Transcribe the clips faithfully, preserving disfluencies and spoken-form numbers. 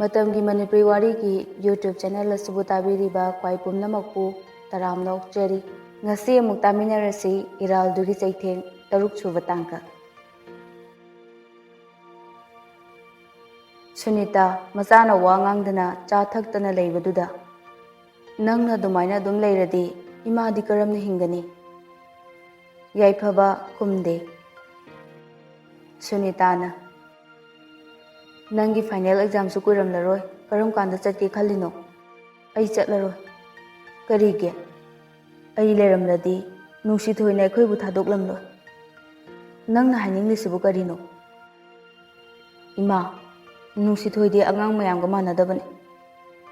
ꯃꯇꯝꯒꯤ ꯃꯅꯤꯄꯨꯔꯤ ꯋꯥꯔꯤꯒꯤ YouTube channel ꯑꯁꯤꯕꯨ ꯇꯥꯕꯤꯔꯤꯕ ꯈ꯭ꯋꯥꯏ ꯄꯨꯝꯅꯃꯛꯄꯨ ꯇꯔꯥꯝꯅ ꯑꯣꯛꯆꯔꯤ꯫ ꯉꯁꯤ ꯑꯃꯨꯛ ꯇꯥꯃꯤꯟꯅꯔꯁꯤ ꯏꯔꯥꯜꯗꯨꯒꯤ ꯆꯩꯊꯦꯡ ꯇꯔꯨꯛ ꯁꯨꯕ ꯇꯥꯡꯀꯛ꯫ ꯁꯨꯅꯤꯇꯥ ꯃꯆꯥꯅ ꯋꯥ ꯉꯥꯡꯗꯅ ꯆꯥ ꯊꯛꯇꯅ ꯂꯩꯕꯗꯨꯗ, "ꯅꯪꯅ ꯑꯗꯨꯃꯥꯏꯅ ꯑꯗꯨꯝ ꯂꯩꯔꯗꯤ ꯏꯃꯥꯗꯤ ꯀꯔꯝꯅ ꯍꯤꯡꯒꯅꯤ?" ꯌꯥꯏꯐꯕ ꯈꯨꯝꯗꯦ꯫ ꯁꯨꯅꯤꯇꯥꯅ, "ꯅꯪꯒꯤ ꯐꯥꯏꯅꯦꯜ ꯑꯦꯛꯖꯥꯝꯁꯨ ꯀꯨꯏꯔꯝꯂꯔꯣꯏ, ꯀꯔꯝ ꯀꯥꯟꯗ ꯆꯠꯀꯦ ꯈꯜꯂꯤꯅꯣ?" "ꯑꯩ ꯆꯠꯂꯔꯣꯏ꯫" "ꯀꯔꯤꯒꯤ?" "ꯑꯩ ꯂꯩꯔꯝꯂꯗꯤ ꯅꯨꯡꯁꯤꯊꯣꯏꯅ ꯑꯩꯈꯣꯏꯕꯨ ꯊꯥꯗꯣꯛꯂꯝꯂꯣꯏ꯫" "ꯅꯪꯅ ꯍꯥꯏꯅꯤꯡꯂꯤꯁꯤꯕꯨ ꯀꯔꯤꯅꯣ?" "ꯏꯃꯥ, ꯅꯨꯡꯁꯤꯊꯣꯏꯗꯤ ꯑꯉꯥꯡ ꯃꯌꯥꯝꯒ ꯃꯥꯟꯅꯗꯕꯅꯤ꯫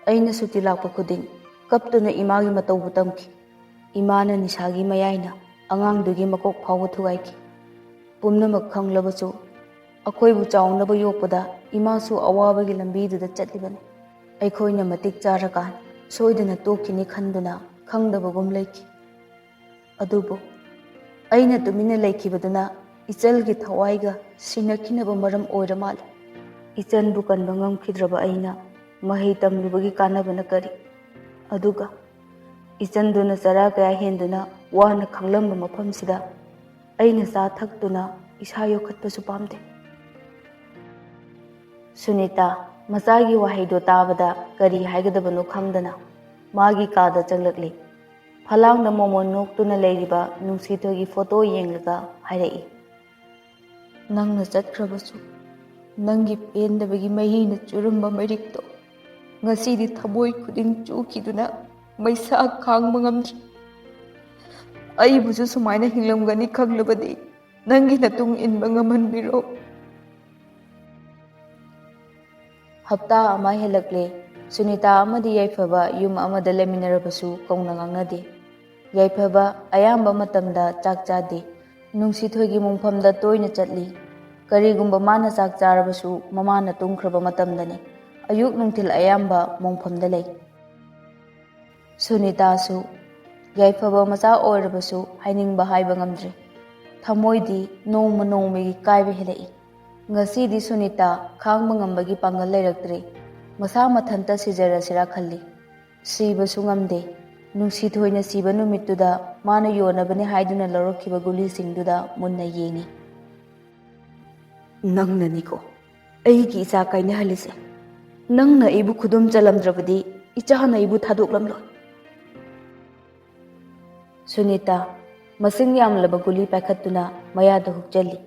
ꯑꯩꯅ ꯁꯨꯇꯤ ꯂꯥꯛꯄ ꯈꯨꯗꯤꯡ ꯀꯞꯇꯨꯅ ꯏꯃꯥꯒꯤ ꯃꯇꯧꯕꯨ ꯇꯝꯈꯤ꯫ ꯏꯃꯥꯅ ꯅꯤꯁꯥꯒꯤ ꯃꯌꯥꯏꯅ ꯑꯉꯥꯡꯗꯨꯒꯤ ꯃꯀꯣꯛ ꯐꯥꯎꯕ ꯊꯨꯒꯥꯏꯈꯤ꯫ ꯄꯨꯝꯅꯃꯛ ꯈꯪꯂꯕꯁꯨ ꯑꯩꯈꯣꯏꯕꯨ ꯆꯥꯎꯅꯕ ꯌꯣꯛꯄꯗ ꯏꯃꯥꯁꯨ ꯑꯋꯥꯕꯒꯤ ꯂꯝꯕꯤꯗꯨꯗ ꯆꯠꯂꯤꯕꯅꯤ꯫ ꯑꯩꯈꯣꯏꯅ ꯃꯇꯤꯛ ꯆꯥꯔꯀꯥꯟ ꯁꯣꯏꯗꯅ ꯇꯣꯛꯈꯤꯅꯤ ꯈꯟꯗꯨꯅ ꯈꯪꯗꯕꯒꯨꯝ ꯂꯩꯈꯤ꯫ ꯑꯗꯨꯕꯨ ꯑꯩꯅ ꯇꯨꯃꯤꯟꯅ ꯂꯩꯈꯤꯕꯗꯨꯅ ꯏꯆꯜꯒꯤ ꯊꯋꯥꯏꯒ ꯁꯤꯟꯅꯈꯤꯅꯕ ꯃꯔꯝ ꯑꯣꯏꯔ ꯃꯥꯜꯂꯦ꯫ ꯏꯆꯟꯕꯨ ꯀꯟꯕ ꯉꯝꯈꯤꯗ꯭ꯔꯕ ꯑꯩꯅ ꯃꯍꯩ ꯇꯝꯂꯨꯕꯒꯤ ꯀꯥꯟꯅꯕꯅ ꯀꯔꯤ? ꯑꯗꯨꯒ ꯏꯆꯟꯗꯨꯅ ꯆꯔꯥ ꯀꯌꯥ ꯍꯦꯟꯗꯨꯅ ꯋꯥꯅ ꯈꯥꯡꯂꯝꯕ ꯃꯐꯝꯁꯤꯗ ꯑꯩꯅ ꯆꯥ ꯊꯛꯇꯨꯅ ꯏꯁꯥ ꯌꯣꯛꯈꯠꯄꯁꯨ ꯄꯥꯝꯗꯦ꯫" ꯁꯨꯅꯤꯇꯥ ꯃꯆꯥꯒꯤ ꯋꯥꯍꯩꯗꯣ ꯇꯥꯕꯗ ꯀꯔꯤ ꯍꯥꯏꯒꯗꯕꯅꯣ ꯈꯪꯗꯅ ꯃꯥꯒꯤ ꯀꯥꯗ ꯆꯪꯂꯛꯂꯤ꯫ ꯐꯂꯥꯡꯗ ꯃꯣꯃꯣꯟ ꯅꯣꯛꯇꯨꯅ ꯂꯩꯔꯤꯕ ꯅꯨꯡꯁꯤꯊꯣꯏꯒꯤ ꯐꯣꯇꯣ ꯌꯦꯡꯂꯒ ꯍꯥꯏꯔꯛꯏ, "ꯅꯪꯅ ꯆꯠꯈ꯭ꯔꯕꯁꯨ ꯅꯪꯒꯤ ꯄꯦꯟꯗꯕꯒꯤ ꯃꯍꯤꯅ ꯆꯨꯔꯝꯕ ꯃꯩꯔꯤꯛꯇꯣ ꯉꯁꯤꯗꯤ ꯊꯃꯣꯏ ꯈꯨꯗꯤꯡ ꯆꯨꯈꯤꯗꯨꯅ ꯃꯩꯁꯥ ꯈꯥꯡꯕ ꯉꯝꯗ꯭ꯔꯦ꯫ ꯑꯩꯕꯨꯁꯨ ꯁꯨꯃꯥꯏꯅ ꯍꯤꯡꯂꯝꯒꯅꯤ ꯈꯪꯂꯕꯗꯤ ꯅꯪꯒꯤ ꯅꯇꯨꯡ ꯏꯟꯕ ꯉꯝꯍꯟꯕꯤꯔꯣ꯫" ꯍꯞꯇꯥ ꯑꯃ ꯍꯦꯜꯂꯛꯂꯦ꯫ ꯁꯨꯅꯤꯇꯥ ꯑꯃꯗꯤ ꯌꯥꯏꯐꯕ ꯌꯨꯝ ꯑꯃꯗ ꯂꯩꯃꯤꯟꯅꯔꯕꯁꯨ ꯀꯧꯅ ꯉꯥꯡꯅꯗꯦ꯫ ꯌꯥꯏꯐꯕ ꯑꯌꯥꯝꯕ ꯃꯇꯝꯗ ꯆꯥꯛ ꯆꯥꯗꯦ꯫ ꯅꯨꯡꯁꯤꯊꯣꯏꯒꯤ ꯃꯣꯡꯐꯝꯗ ꯇꯣꯏꯅ ꯆꯠꯂꯤ꯫ ꯀꯔꯤꯒꯨꯝꯕ ꯃꯥꯅ ꯆꯥꯛ ꯆꯥꯔꯕꯁꯨ ꯃꯃꯥꯅ ꯇꯨꯝꯈ꯭ꯔꯕ ꯃꯇꯝꯗꯅꯤ꯫ ꯑꯌꯨꯛ ꯅꯨꯡꯊꯤꯜ ꯑꯌꯥꯝꯕ ꯃꯣꯡꯐꯝꯗ ꯂꯩ꯫ ꯁꯨꯅꯤꯇꯥꯁꯨ ꯌꯥꯏꯐꯕ ꯃꯆꯥ ꯑꯣꯏꯔꯕꯁꯨ ꯍꯥꯏꯅꯤꯡꯕ ꯍꯥꯏꯕ ꯉꯝꯗ꯭ꯔꯦ꯫ ꯊꯃꯣꯏꯗꯤ ꯅꯣꯡꯃ ꯅꯣꯡꯃꯒꯤ ꯀꯥꯏꯕ ꯍꯦꯜꯂꯛꯏ꯫ ꯉꯁꯤꯗꯤ ꯁꯨꯅꯤꯇꯥ ꯈꯥꯡꯕ ꯉꯝꯕꯒꯤ ꯄꯥꯡꯒꯜ ꯂꯩꯔꯛꯇ꯭ꯔꯦ꯫ ꯃꯁꯥ ꯃꯊꯟꯇ ꯁꯤꯖꯔꯁꯤꯔꯥ ꯈꯜꯂꯤ꯫ ꯁꯤꯕꯁꯨ ꯉꯝꯗꯦ꯫ ꯅꯨꯡꯁꯤꯊꯣꯏꯅ ꯁꯤꯕ ꯅꯨꯃꯤꯠꯇꯨꯗ ꯃꯥꯅ ꯌꯣꯟꯅꯕꯅꯤ ꯍꯥꯏꯗꯨꯅ ꯂꯧꯔꯛꯈꯤꯕ ꯒꯨꯂꯤꯁꯤꯡꯗꯨꯗ ꯃꯨꯟꯅ ꯌꯦꯡꯉꯤ꯫ "ꯅꯪꯅꯅꯤꯀꯣ ꯑꯩꯒꯤ ꯏꯆꯥ ꯀꯥꯏꯅꯍꯜꯂꯤꯁꯦ꯫ ꯅꯪꯅ ꯑꯩꯕꯨ ꯈꯨꯗꯨꯝ ꯆꯜꯂꯝꯗ꯭ꯔꯕꯗꯤ ꯏꯆꯥꯅ ꯑꯩꯕꯨ ꯊꯥꯗꯣꯛꯂꯝꯂꯣꯏ꯫" ꯁꯨꯅꯤꯇꯥ ꯃꯁꯤꯡ ꯌꯥꯝꯂꯕ ꯒꯨꯂꯤ ꯄꯥꯏꯈꯠꯇꯨꯅ ꯃꯌꯥꯗ ꯍꯨꯛꯆꯜꯂꯤ꯫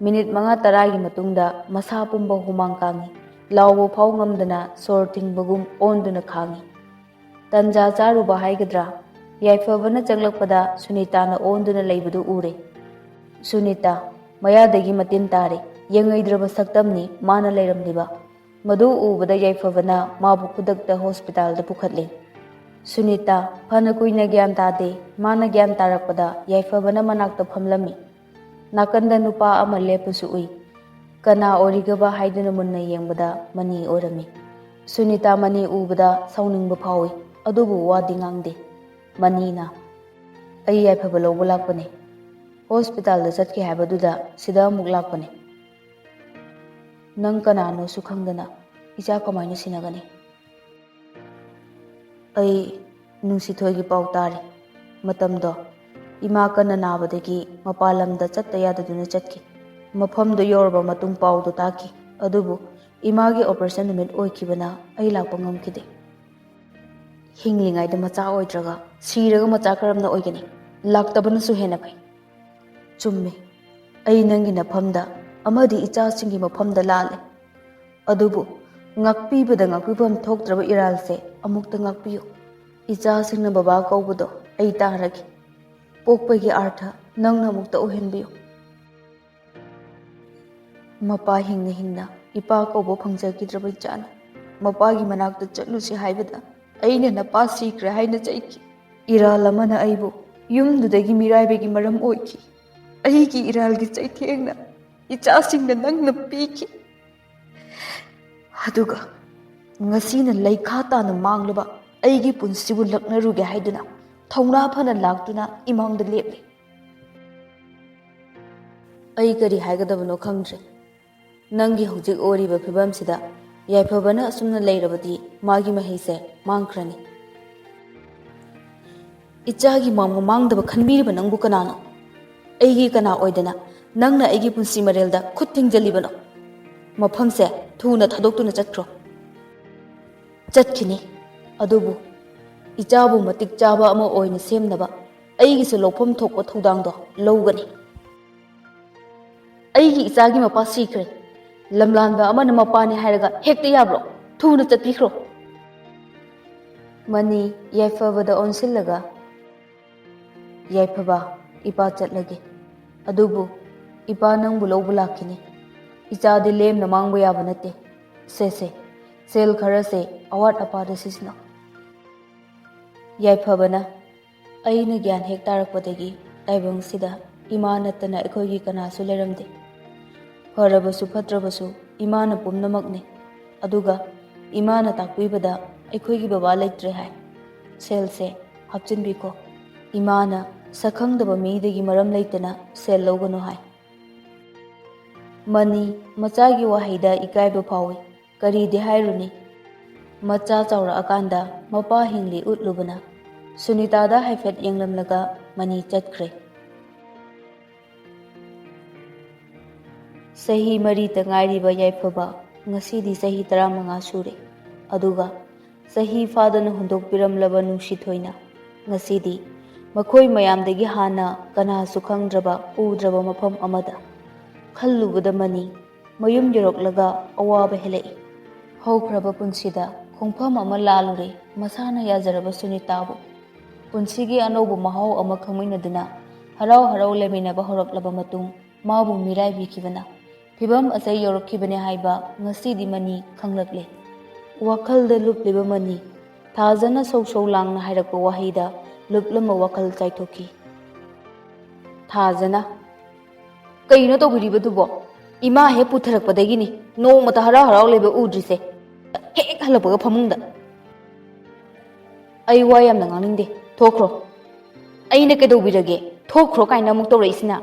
ꯃꯤꯅꯤꯠ ꯃꯉꯥ ꯇꯔꯥꯒꯤ ꯃꯇꯨꯡꯗ ꯃꯁꯥ ꯄꯨꯝꯕ ꯍꯨꯃꯥꯡ ꯀꯥꯡꯏ꯫ ꯂꯥꯎꯕ ꯐꯥꯎ ꯉꯝꯗꯅ ꯁꯣꯔ ꯊꯤꯡꯕꯒꯨꯝ ꯑꯣꯟꯗꯨꯅ ꯈꯥꯡꯏ꯫ ꯇꯟꯖꯥ ꯆꯥꯔꯨꯕ ꯍꯥꯏꯒꯗ꯭ꯔꯥ, ꯌꯥꯏꯐꯕꯅ ꯆꯪꯂꯛꯄꯗ ꯁꯨꯅꯤꯇꯥꯅ ꯑꯣꯟꯗꯨꯅ ꯂꯩꯕꯗꯨ ꯎꯔꯦ꯫ ꯁꯨꯅꯤꯇꯥ ꯃꯌꯥꯗꯒꯤ ꯃꯇꯤꯟ ꯇꯥꯔꯦ꯫ ꯌꯦꯡꯉꯩꯗ꯭ꯔꯕ ꯁꯛꯇꯝꯅꯤ ꯃꯥꯅ ꯂꯩꯔꯝꯂꯤꯕ꯫ ꯃꯗꯨ ꯎꯕꯗ ꯌꯥꯏꯐꯕꯅ ꯃꯥꯕꯨ ꯈꯨꯗꯛꯇ ꯍꯣꯁꯄꯤꯇꯥꯜꯗ ꯄꯨꯈꯠꯂꯦ꯫ ꯁꯨꯅꯤꯇꯥ ꯐꯅ ꯀꯨꯏꯅ ꯒ꯭ꯌꯥꯟ ꯇꯥꯗꯦ꯫ ꯃꯥꯅ ꯒ꯭ꯌꯥꯟ ꯇꯥꯔꯛꯄꯗ ꯌꯥꯏꯐꯕꯅ ꯃꯅꯥꯛꯇ ꯐꯝꯂꯝꯃꯤ꯫ ꯅꯥꯀꯟꯗ ꯅꯨꯄꯥ ꯑꯃ ꯂꯦꯞꯄꯁꯨ ꯎꯏ꯫ ꯀꯅꯥ ꯑꯣꯏꯔꯤꯒꯕ ꯍꯥꯏꯗꯨꯅ ꯃꯨꯟꯅ ꯌꯦꯡꯕꯗ ꯃꯅꯤ ꯑꯣꯏꯔꯝꯃꯤ꯫ ꯁꯨꯅꯤꯇꯥ ꯃꯅꯤ ꯎꯕꯗ ꯁꯥꯎꯅꯤꯡꯕ ꯐꯥꯎꯏ, ꯑꯗꯨꯕꯨ ꯋꯥꯗꯤ ꯉꯥꯡꯗꯦ꯫ ꯃꯅꯤꯅ, "ꯑꯩ ꯌꯥꯏꯐꯕ ꯂꯧꯕ ꯂꯥꯛꯄꯅꯦ꯫ ꯍꯣꯁꯄꯤꯇꯥꯜꯗ ꯆꯠꯈꯤ ꯍꯥꯏꯕꯗꯨꯗ ꯁꯤꯗ ꯑꯃꯨꯛ ꯂꯥꯛꯄꯅꯦ꯫" "ꯅꯪ ꯀꯅꯥꯅꯣꯁꯨ ꯈꯪꯗꯅ ꯏꯆꯥ ꯀꯃꯥꯏꯅ ꯁꯤꯟꯅꯒꯅꯤ?" "ꯑꯩ ꯅꯨꯡꯁꯤꯊꯣꯏꯒꯤ ꯄꯥꯎ ꯇꯥꯔꯦ꯫ ꯃꯇꯝꯗꯣ ꯏꯃꯥ ꯀꯟꯅ ꯅꯥꯕꯗꯒꯤ ꯃꯄꯥꯟ ꯂꯝꯗ ꯆꯠꯇ ꯌꯥꯗꯗꯨꯅ ꯆꯠꯈꯤ꯫ ꯃꯐꯝꯗꯨ ꯌꯧꯔꯕ ꯃꯇꯨꯡ ꯄꯥꯎꯗꯨ ꯇꯥꯈꯤ꯫ ꯑꯗꯨꯕꯨ ꯏꯃꯥꯒꯤ ꯑꯣꯄꯔꯦꯁꯟ ꯅꯨꯃꯤꯠ ꯑꯣꯏꯈꯤꯕꯅ ꯑꯩ ꯂꯥꯛꯄ ꯉꯝꯈꯤꯗꯦ꯫" "ꯍꯤꯡꯂꯤꯉꯩꯗ ꯃꯆꯥ ꯑꯣꯏꯗ꯭ꯔꯒ ꯁꯤꯔꯒ ꯃꯆꯥ ꯀꯔꯝꯅ ꯑꯣꯏꯒꯅꯤ? ꯂꯥꯛꯇꯕꯅꯁꯨ ꯍꯦꯟꯅ ꯐꯩ꯫" "ꯆꯨꯝꯃꯤ, ꯑꯩ ꯅꯪꯒꯤ ꯅꯐꯝꯗ ꯑꯃꯗꯤ ꯏꯆꯥꯁꯤꯡꯒꯤ ꯃꯐꯝꯗ ꯂꯥꯜꯂꯦ꯫ ꯑꯗꯨꯕꯨ ꯉꯥꯛꯄꯤꯕꯗ ꯉꯥꯛꯄꯤꯐꯝ ꯊꯣꯛꯇ꯭ꯔꯕ ꯏꯔꯥꯜꯁꯦ ꯑꯃꯨꯛꯇ ꯉꯥꯛꯄꯤꯌꯨ꯫ ꯏꯆꯥꯁꯤꯡꯅ ꯕꯕꯥ ꯀꯧꯕꯗꯣ ꯑꯩ ꯇꯥꯔꯒꯦ꯫ ꯄꯣꯛꯄꯒꯤ ꯑꯥꯔꯊ ꯅꯪꯅ ꯑꯃꯨꯛꯇ ꯑꯣꯏꯍꯟꯕꯤꯌꯨ꯫" ꯃꯄꯥ ꯍꯤꯡꯅ ꯍꯤꯡꯅ ꯏꯄꯥ ꯀꯧꯕ ꯐꯪꯖꯈꯤꯗ꯭ꯔꯕ ꯏꯆꯥꯅ ꯃꯄꯥꯒꯤ ꯃꯅꯥꯛꯇ ꯆꯠꯂꯨꯁꯤ ꯍꯥꯏꯕꯗ ꯑꯩꯅ ꯅꯄꯥ ꯁꯤꯈ꯭ꯔꯦ ꯍꯥꯏꯅ ꯆꯩꯈꯤ꯫ ꯏꯔꯥꯜ ꯑꯃꯅ ꯑꯩꯕꯨ ꯌꯨꯝꯗꯨꯗꯒꯤ ꯃꯤꯔꯥꯏꯕꯒꯤ ꯃꯔꯝ ꯑꯣꯏꯈꯤ꯫ ꯑꯩꯒꯤ ꯏꯔꯥꯜꯒꯤ ꯆꯩꯊꯦꯡꯅ ꯏꯆꯥꯁꯤꯡꯗ ꯅꯪꯅ ꯄꯤꯈꯤ꯫ ꯑꯗꯨꯒ ꯉꯁꯤꯅ ꯂꯩꯈꯥ ꯇꯥꯅ ꯃꯥꯡꯂꯕ ꯑꯩꯒꯤ ꯄꯨꯟꯁꯤꯕꯨ ꯂꯛꯅꯔꯨꯒꯦ ꯍꯥꯏꯗꯨꯅ ꯊꯧꯅꯥ ꯐꯅ ꯂꯥꯛꯇꯨꯅ ꯏꯃꯥꯡꯗ ꯂꯦꯞꯂꯦ꯫ ꯑꯩ ꯀꯔꯤ ꯍꯥꯏꯒꯗꯕꯅꯣ ꯈꯪꯗ꯭ꯔꯦ꯫ ꯅꯪꯒꯤ ꯍꯧꯖꯤꯛ ꯑꯣꯏꯔꯤꯕ ꯐꯤꯕꯝꯁꯤꯗ ꯌꯥꯏꯐꯕꯅ ꯑꯁꯨꯝꯅ ꯂꯩꯔꯕꯗꯤ ꯃꯥꯒꯤ ꯃꯍꯩꯁꯦ ꯃꯥꯡꯈ꯭ꯔꯅꯤ꯫ ꯏꯆꯥꯒꯤ ꯃꯃꯥꯡꯗꯕ ꯈꯟꯕꯤꯔꯤꯕ ꯅꯪꯕꯨ ꯀꯅꯥꯅꯣ? ꯑꯩꯒꯤ ꯀꯅꯥ ꯑꯣꯏꯗꯅ ꯅꯪꯅ ꯑꯩꯒꯤ ꯄꯨꯟꯁꯤ ꯃꯔꯦꯜꯗ ꯈꯨꯠ ꯊꯤꯡꯖꯤꯜꯂꯤꯕꯅꯣ? ꯃꯐꯝꯁꯦ ꯊꯨꯅ ꯊꯥꯗꯣꯛꯇꯨꯅ ꯆꯠꯈ꯭ꯔꯣ꯫ ꯆꯠꯈꯤꯅꯤ, ꯑꯗꯨꯕꯨ ꯏꯆꯥꯕꯨ ꯃꯇꯤꯛ ꯆꯥꯕ ꯑꯃ ꯑꯣꯏꯅ ꯁꯦꯝꯅꯕ ꯑꯩꯒꯤꯁꯨ ꯂꯧꯐꯝ ꯊꯣꯛꯄ ꯊꯧꯗꯥꯡꯗꯣ ꯂꯧꯒꯅꯤ꯫ ꯑꯩꯒꯤ ꯏꯆꯥꯒꯤ ꯃꯄꯥ ꯁꯤꯈ꯭ꯔꯦ꯫ ꯂꯝꯂꯥꯟꯕ ꯑꯃꯅ ꯃꯄꯥꯅꯤ ꯍꯥꯏꯔꯒ ꯍꯦꯛꯇ ꯌꯥꯕ꯭ꯔꯣ? ꯊꯨꯅ ꯆꯠꯄꯤꯈ꯭ꯔꯣ꯫ ꯃꯅꯤ ꯌꯥꯏꯐꯕꯗ ꯑꯣꯟꯁꯤꯜꯂꯒ, "ꯌꯥꯏꯐꯕ, ꯏꯄꯥ ꯆꯠꯂꯒꯦ꯫ ꯑꯗꯨꯕꯨ ꯏꯄꯥ ꯅꯪꯕꯨ ꯂꯧꯕ ꯂꯥꯛꯈꯤꯅꯤ꯫ ꯏꯆꯥꯗꯤ ꯂꯦꯝꯅ ꯃꯥꯡꯕ ꯌꯥꯕ ꯅꯠꯇꯦ꯫ ꯁꯦ, ꯁꯦ, ꯁꯦꯜ ꯈꯔꯁꯦ ꯑꯋꯥꯠ ꯑꯄꯥꯗ ꯁꯤꯖꯤꯟꯅꯧ꯫" ꯌꯥꯏꯐꯕꯅ, "ꯑꯩꯅ ꯒ꯭ꯌꯥꯟ ꯍꯦꯛ ꯇꯥꯔꯛꯄꯗꯒꯤ ꯇꯥꯏꯕꯪꯁꯤꯗ ꯏꯃꯥ ꯅꯠꯇꯅ ꯑꯩꯈꯣꯏꯒꯤ ꯀꯅꯥꯁꯨ ꯂꯩꯔꯝꯗꯦ꯫ ꯐꯔꯕꯁꯨ ꯐꯠꯇ꯭ꯔꯕꯁꯨ ꯏꯃꯥꯅ ꯄꯨꯝꯅꯃꯛꯅꯤ꯫ ꯑꯗꯨꯒ ꯏꯃꯥꯅ ꯇꯥꯛꯄꯤꯕꯗ ꯑꯩꯈꯣꯏꯒꯤ ꯕꯕꯥ ꯂꯩꯇ꯭ꯔꯦ ꯍꯥꯏ꯫ ꯁꯦꯜꯁꯦ ꯍꯥꯞꯆꯤꯟꯕꯤꯈꯣ꯫ ꯏꯃꯥꯅ ꯁꯛꯈꯪꯗꯕ ꯃꯤꯗꯒꯤ ꯃꯔꯝ ꯂꯩꯇꯅ ꯁꯦꯜ ꯂꯧꯒꯅꯨ ꯍꯥꯏ꯫" ꯃꯅꯤ ꯃꯆꯥꯒꯤ ꯋꯥꯍꯩꯗ ꯏꯀꯥꯏꯕ ꯐꯥꯎꯏ꯫ ꯀꯔꯤꯗꯤ ꯍꯥꯏꯔꯨꯅꯤ? ꯃꯆꯥ ꯆꯥꯎꯔꯛꯑꯀꯥꯟꯗ ꯃꯄꯥ ꯍꯤꯡꯂꯤ ꯎꯠꯂꯨꯕꯅ ꯁꯨꯅꯤꯇꯥꯗ ꯍꯥꯏꯐꯦꯠ ꯌꯦꯡꯂꯝꯂꯒ ꯃꯅꯤ ꯆꯠꯈ꯭ꯔꯦ꯫ ꯆꯍꯤ ꯃꯔꯤꯇ ꯉꯥꯏꯔꯤꯕ ꯌꯥꯏꯐꯕ ꯉꯁꯤꯗꯤ ꯆꯍꯤ ꯇꯔꯥꯃꯉꯥ ꯁꯨꯔꯦ꯫ ꯑꯗꯨꯒ ꯆꯍꯤ ꯐꯥꯗꯅ ꯍꯨꯟꯗꯣꯛꯄꯤꯔꯝꯂꯕ ꯅꯨꯡꯁꯤꯊꯣꯏꯅ ꯉꯁꯤꯗꯤ ꯃꯈꯣꯏ ꯃꯌꯥꯝꯗꯒꯤ ꯍꯥꯟꯅ ꯀꯅꯥꯁꯨ ꯈꯪꯗ꯭ꯔꯕ, ꯎꯗ꯭ꯔꯕ ꯃꯐꯝ ꯑꯃꯗ꯫ ꯈꯜꯂꯨꯕꯗ ꯃꯅꯤ ꯃꯌꯨꯝ ꯌꯧꯔꯛꯂꯒ ꯑꯋꯥꯕ ꯍꯦꯜꯂꯛꯏ꯫ ꯍꯧꯈ꯭ꯔꯕ ꯄꯨꯟꯁꯤꯗ ꯈꯣꯡꯐꯝ ꯑꯃ ꯂꯥꯜꯂꯨꯔꯦ ꯃꯁꯥꯅ ꯌꯥꯖꯔꯕ ꯁꯨꯅꯤꯇꯥꯕꯨ꯫ ꯄꯨꯟꯁꯤꯒꯤ ꯑꯅꯧꯕ ꯃꯍꯥꯎ ꯑꯃ ꯈꯪꯃꯤꯟꯅꯗꯨꯅ ꯍꯔꯥꯎ ꯍꯔꯥꯎ ꯂꯩꯃꯤꯟꯅꯕ ꯍꯧꯔꯛꯂꯕ ꯃꯇꯨꯡ ꯃꯥꯕꯨ ꯃꯤꯔꯥꯏꯕꯤꯈꯤꯕꯅ ꯐꯤꯚꯝ ꯑꯁꯦ ꯌꯧꯔꯛꯈꯤꯕꯅꯦ ꯍꯥꯏꯕ ꯉꯁꯤꯗꯤ ꯃꯅꯤ ꯈꯪꯂꯛꯂꯦ꯫ ꯋꯥꯈꯜꯗ ꯂꯨꯞꯂꯤꯕ ꯃꯅꯤ ꯊꯥꯖꯅ ꯁꯧ ꯁꯧ ꯂꯥꯡꯅ ꯍꯥꯏꯔꯛꯄ ꯋꯥꯍꯩꯗ ꯂꯨꯞꯂꯝꯕ ꯋꯥꯈꯜ ꯆꯥꯏꯊꯣꯛꯈꯤ꯫ ꯊꯥꯖꯅ, "ꯀꯩꯅꯣ ꯇꯧꯕꯤꯔꯤꯕꯗꯨꯕꯣ? ꯏꯃꯥ ꯍꯦꯛ ꯄꯨꯊꯔꯛꯄꯗꯒꯤꯅꯤ ꯅꯣꯡꯃꯇ ꯍꯔꯥꯎ ꯍꯔꯥꯎ ꯂꯩꯕ ꯎꯗ꯭ꯔꯤꯁꯦ꯫ ꯍꯦꯛ ꯍꯜꯂꯛꯄꯒ ꯐꯃꯨꯡꯗ꯫ ꯑꯩ ꯋꯥ ꯌꯥꯝꯅ ꯉꯥꯡꯅꯤꯡꯗꯦ, ꯊꯣꯛꯈ꯭ꯔꯣ꯫ ꯑꯩꯅ ꯀꯩꯗꯧꯕꯤꯔꯒꯦ? ꯊꯣꯛꯈ꯭ꯔꯣ ꯀꯥꯏꯅ ꯑꯃꯨꯛ ꯇꯧꯔꯛꯏꯁꯤꯅ?"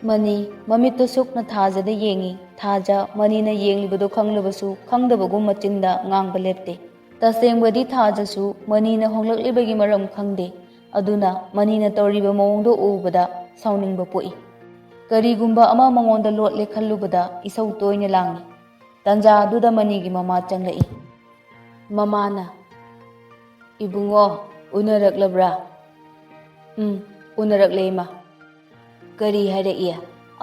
ꯃꯅꯤ ꯃꯃꯤꯠꯇꯨ ꯁꯨꯛꯅ ꯊꯥꯖꯗ ꯌꯦꯡꯏ꯫ ꯊꯥꯖ ꯃꯅꯤꯅ ꯌꯦꯡꯂꯤꯕꯗꯨ ꯈꯪꯂꯕꯁꯨ ꯈꯪꯗꯕꯒꯨꯝ ꯃꯆꯤꯟꯗ ꯉꯥꯡꯕ ꯂꯦꯞꯇꯦ꯫ ꯇꯁꯦꯡꯕꯗꯤ ꯊꯥꯖꯁꯨ ꯃꯅꯤꯅ ꯍꯣꯡꯂꯛꯂꯤꯕꯒꯤ ꯃꯔꯝ ꯈꯪꯗꯦ꯫ ꯑꯗꯨꯅ ꯃꯅꯤꯅ ꯇꯧꯔꯤꯕ ꯃꯑꯣꯡꯗꯨ ꯎꯕꯗ ꯁꯥꯎꯅꯤꯡꯕ ꯄꯣꯛꯏ꯫ ꯀꯔꯤꯒꯨꯝꯕ ꯑꯃ ꯃꯉꯣꯟꯗ ꯂꯣꯠꯂꯦ ꯈꯜꯂꯨꯕꯗ ꯏꯁꯧ ꯇꯣꯏꯅ ꯂꯥꯡꯏ꯫ ꯇꯟꯖꯥ ꯑꯗꯨꯗ ꯃꯅꯤꯒꯤ ꯃꯃꯥ ꯆꯪꯂꯛꯏ꯫ ꯃꯃꯥꯅ, "ꯏꯕꯨꯡꯉꯣ, ꯎꯅꯔꯛꯂꯕ꯭ꯔꯥ?" "ꯎꯝ, ꯎꯅꯔꯛꯂꯦ, ꯏꯃꯥ꯫" "ꯀꯔꯤ ꯍꯥꯏꯔꯛꯏ?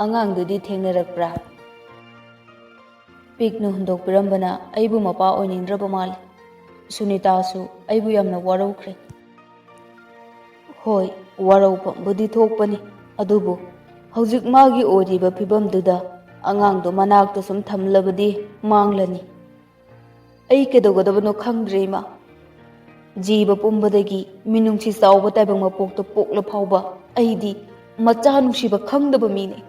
ꯑꯉꯥꯡꯗꯨꯗꯤ ꯊꯦꯡꯅꯔꯛꯄ꯭ꯔꯥ?" ꯄꯤꯛꯅ ꯍꯨꯟꯗꯣꯛꯄꯤꯔꯝꯕꯅ ꯑꯩꯕꯨ ꯃꯄꯥ ꯑꯣꯏꯅꯤꯡꯗ꯭ꯔꯕ ꯃꯥꯜꯂꯤ꯫ ꯁꯨꯅꯤꯇꯥꯁꯨ ꯑꯩꯕꯨ ꯌꯥꯝꯅ ꯋꯥꯔꯧꯈ꯭ꯔꯦ꯫ ꯍꯣꯏ, ꯋꯥꯔꯧꯐꯝꯕꯨꯗꯤ ꯊꯣꯛꯄꯅꯤ, ꯑꯗꯨꯕꯨ ꯍꯧꯖꯤꯛ ꯃꯥꯒꯤ ꯑꯣꯏꯔꯤꯕ ꯐꯤꯕꯝꯗꯨꯗ ꯑꯉꯥꯡꯗꯣ ꯃꯅꯥꯛꯇ ꯁꯨꯝ ꯊꯝꯂꯕꯗꯤ ꯃꯥꯡꯂꯅꯤ꯫ ꯑꯩ ꯀꯩꯗꯧꯒꯗꯕꯅꯣ ꯈꯪꯗ꯭ꯔꯦ, ꯏꯃꯥ꯫ ꯖꯤꯕ ꯄꯨꯝꯕꯗꯒꯤ ꯃꯤꯅꯨꯡꯁꯤ ꯆꯥꯎꯕ ꯇꯥꯏꯕꯪ ꯃꯄꯣꯛꯇ ꯄꯣꯛꯂ ꯐꯥꯎꯕ ꯑꯩꯗꯤ ꯃꯆꯥ ꯅꯨꯡꯁꯤꯕ ꯈꯪꯗꯕ ꯃꯤꯅꯤ꯫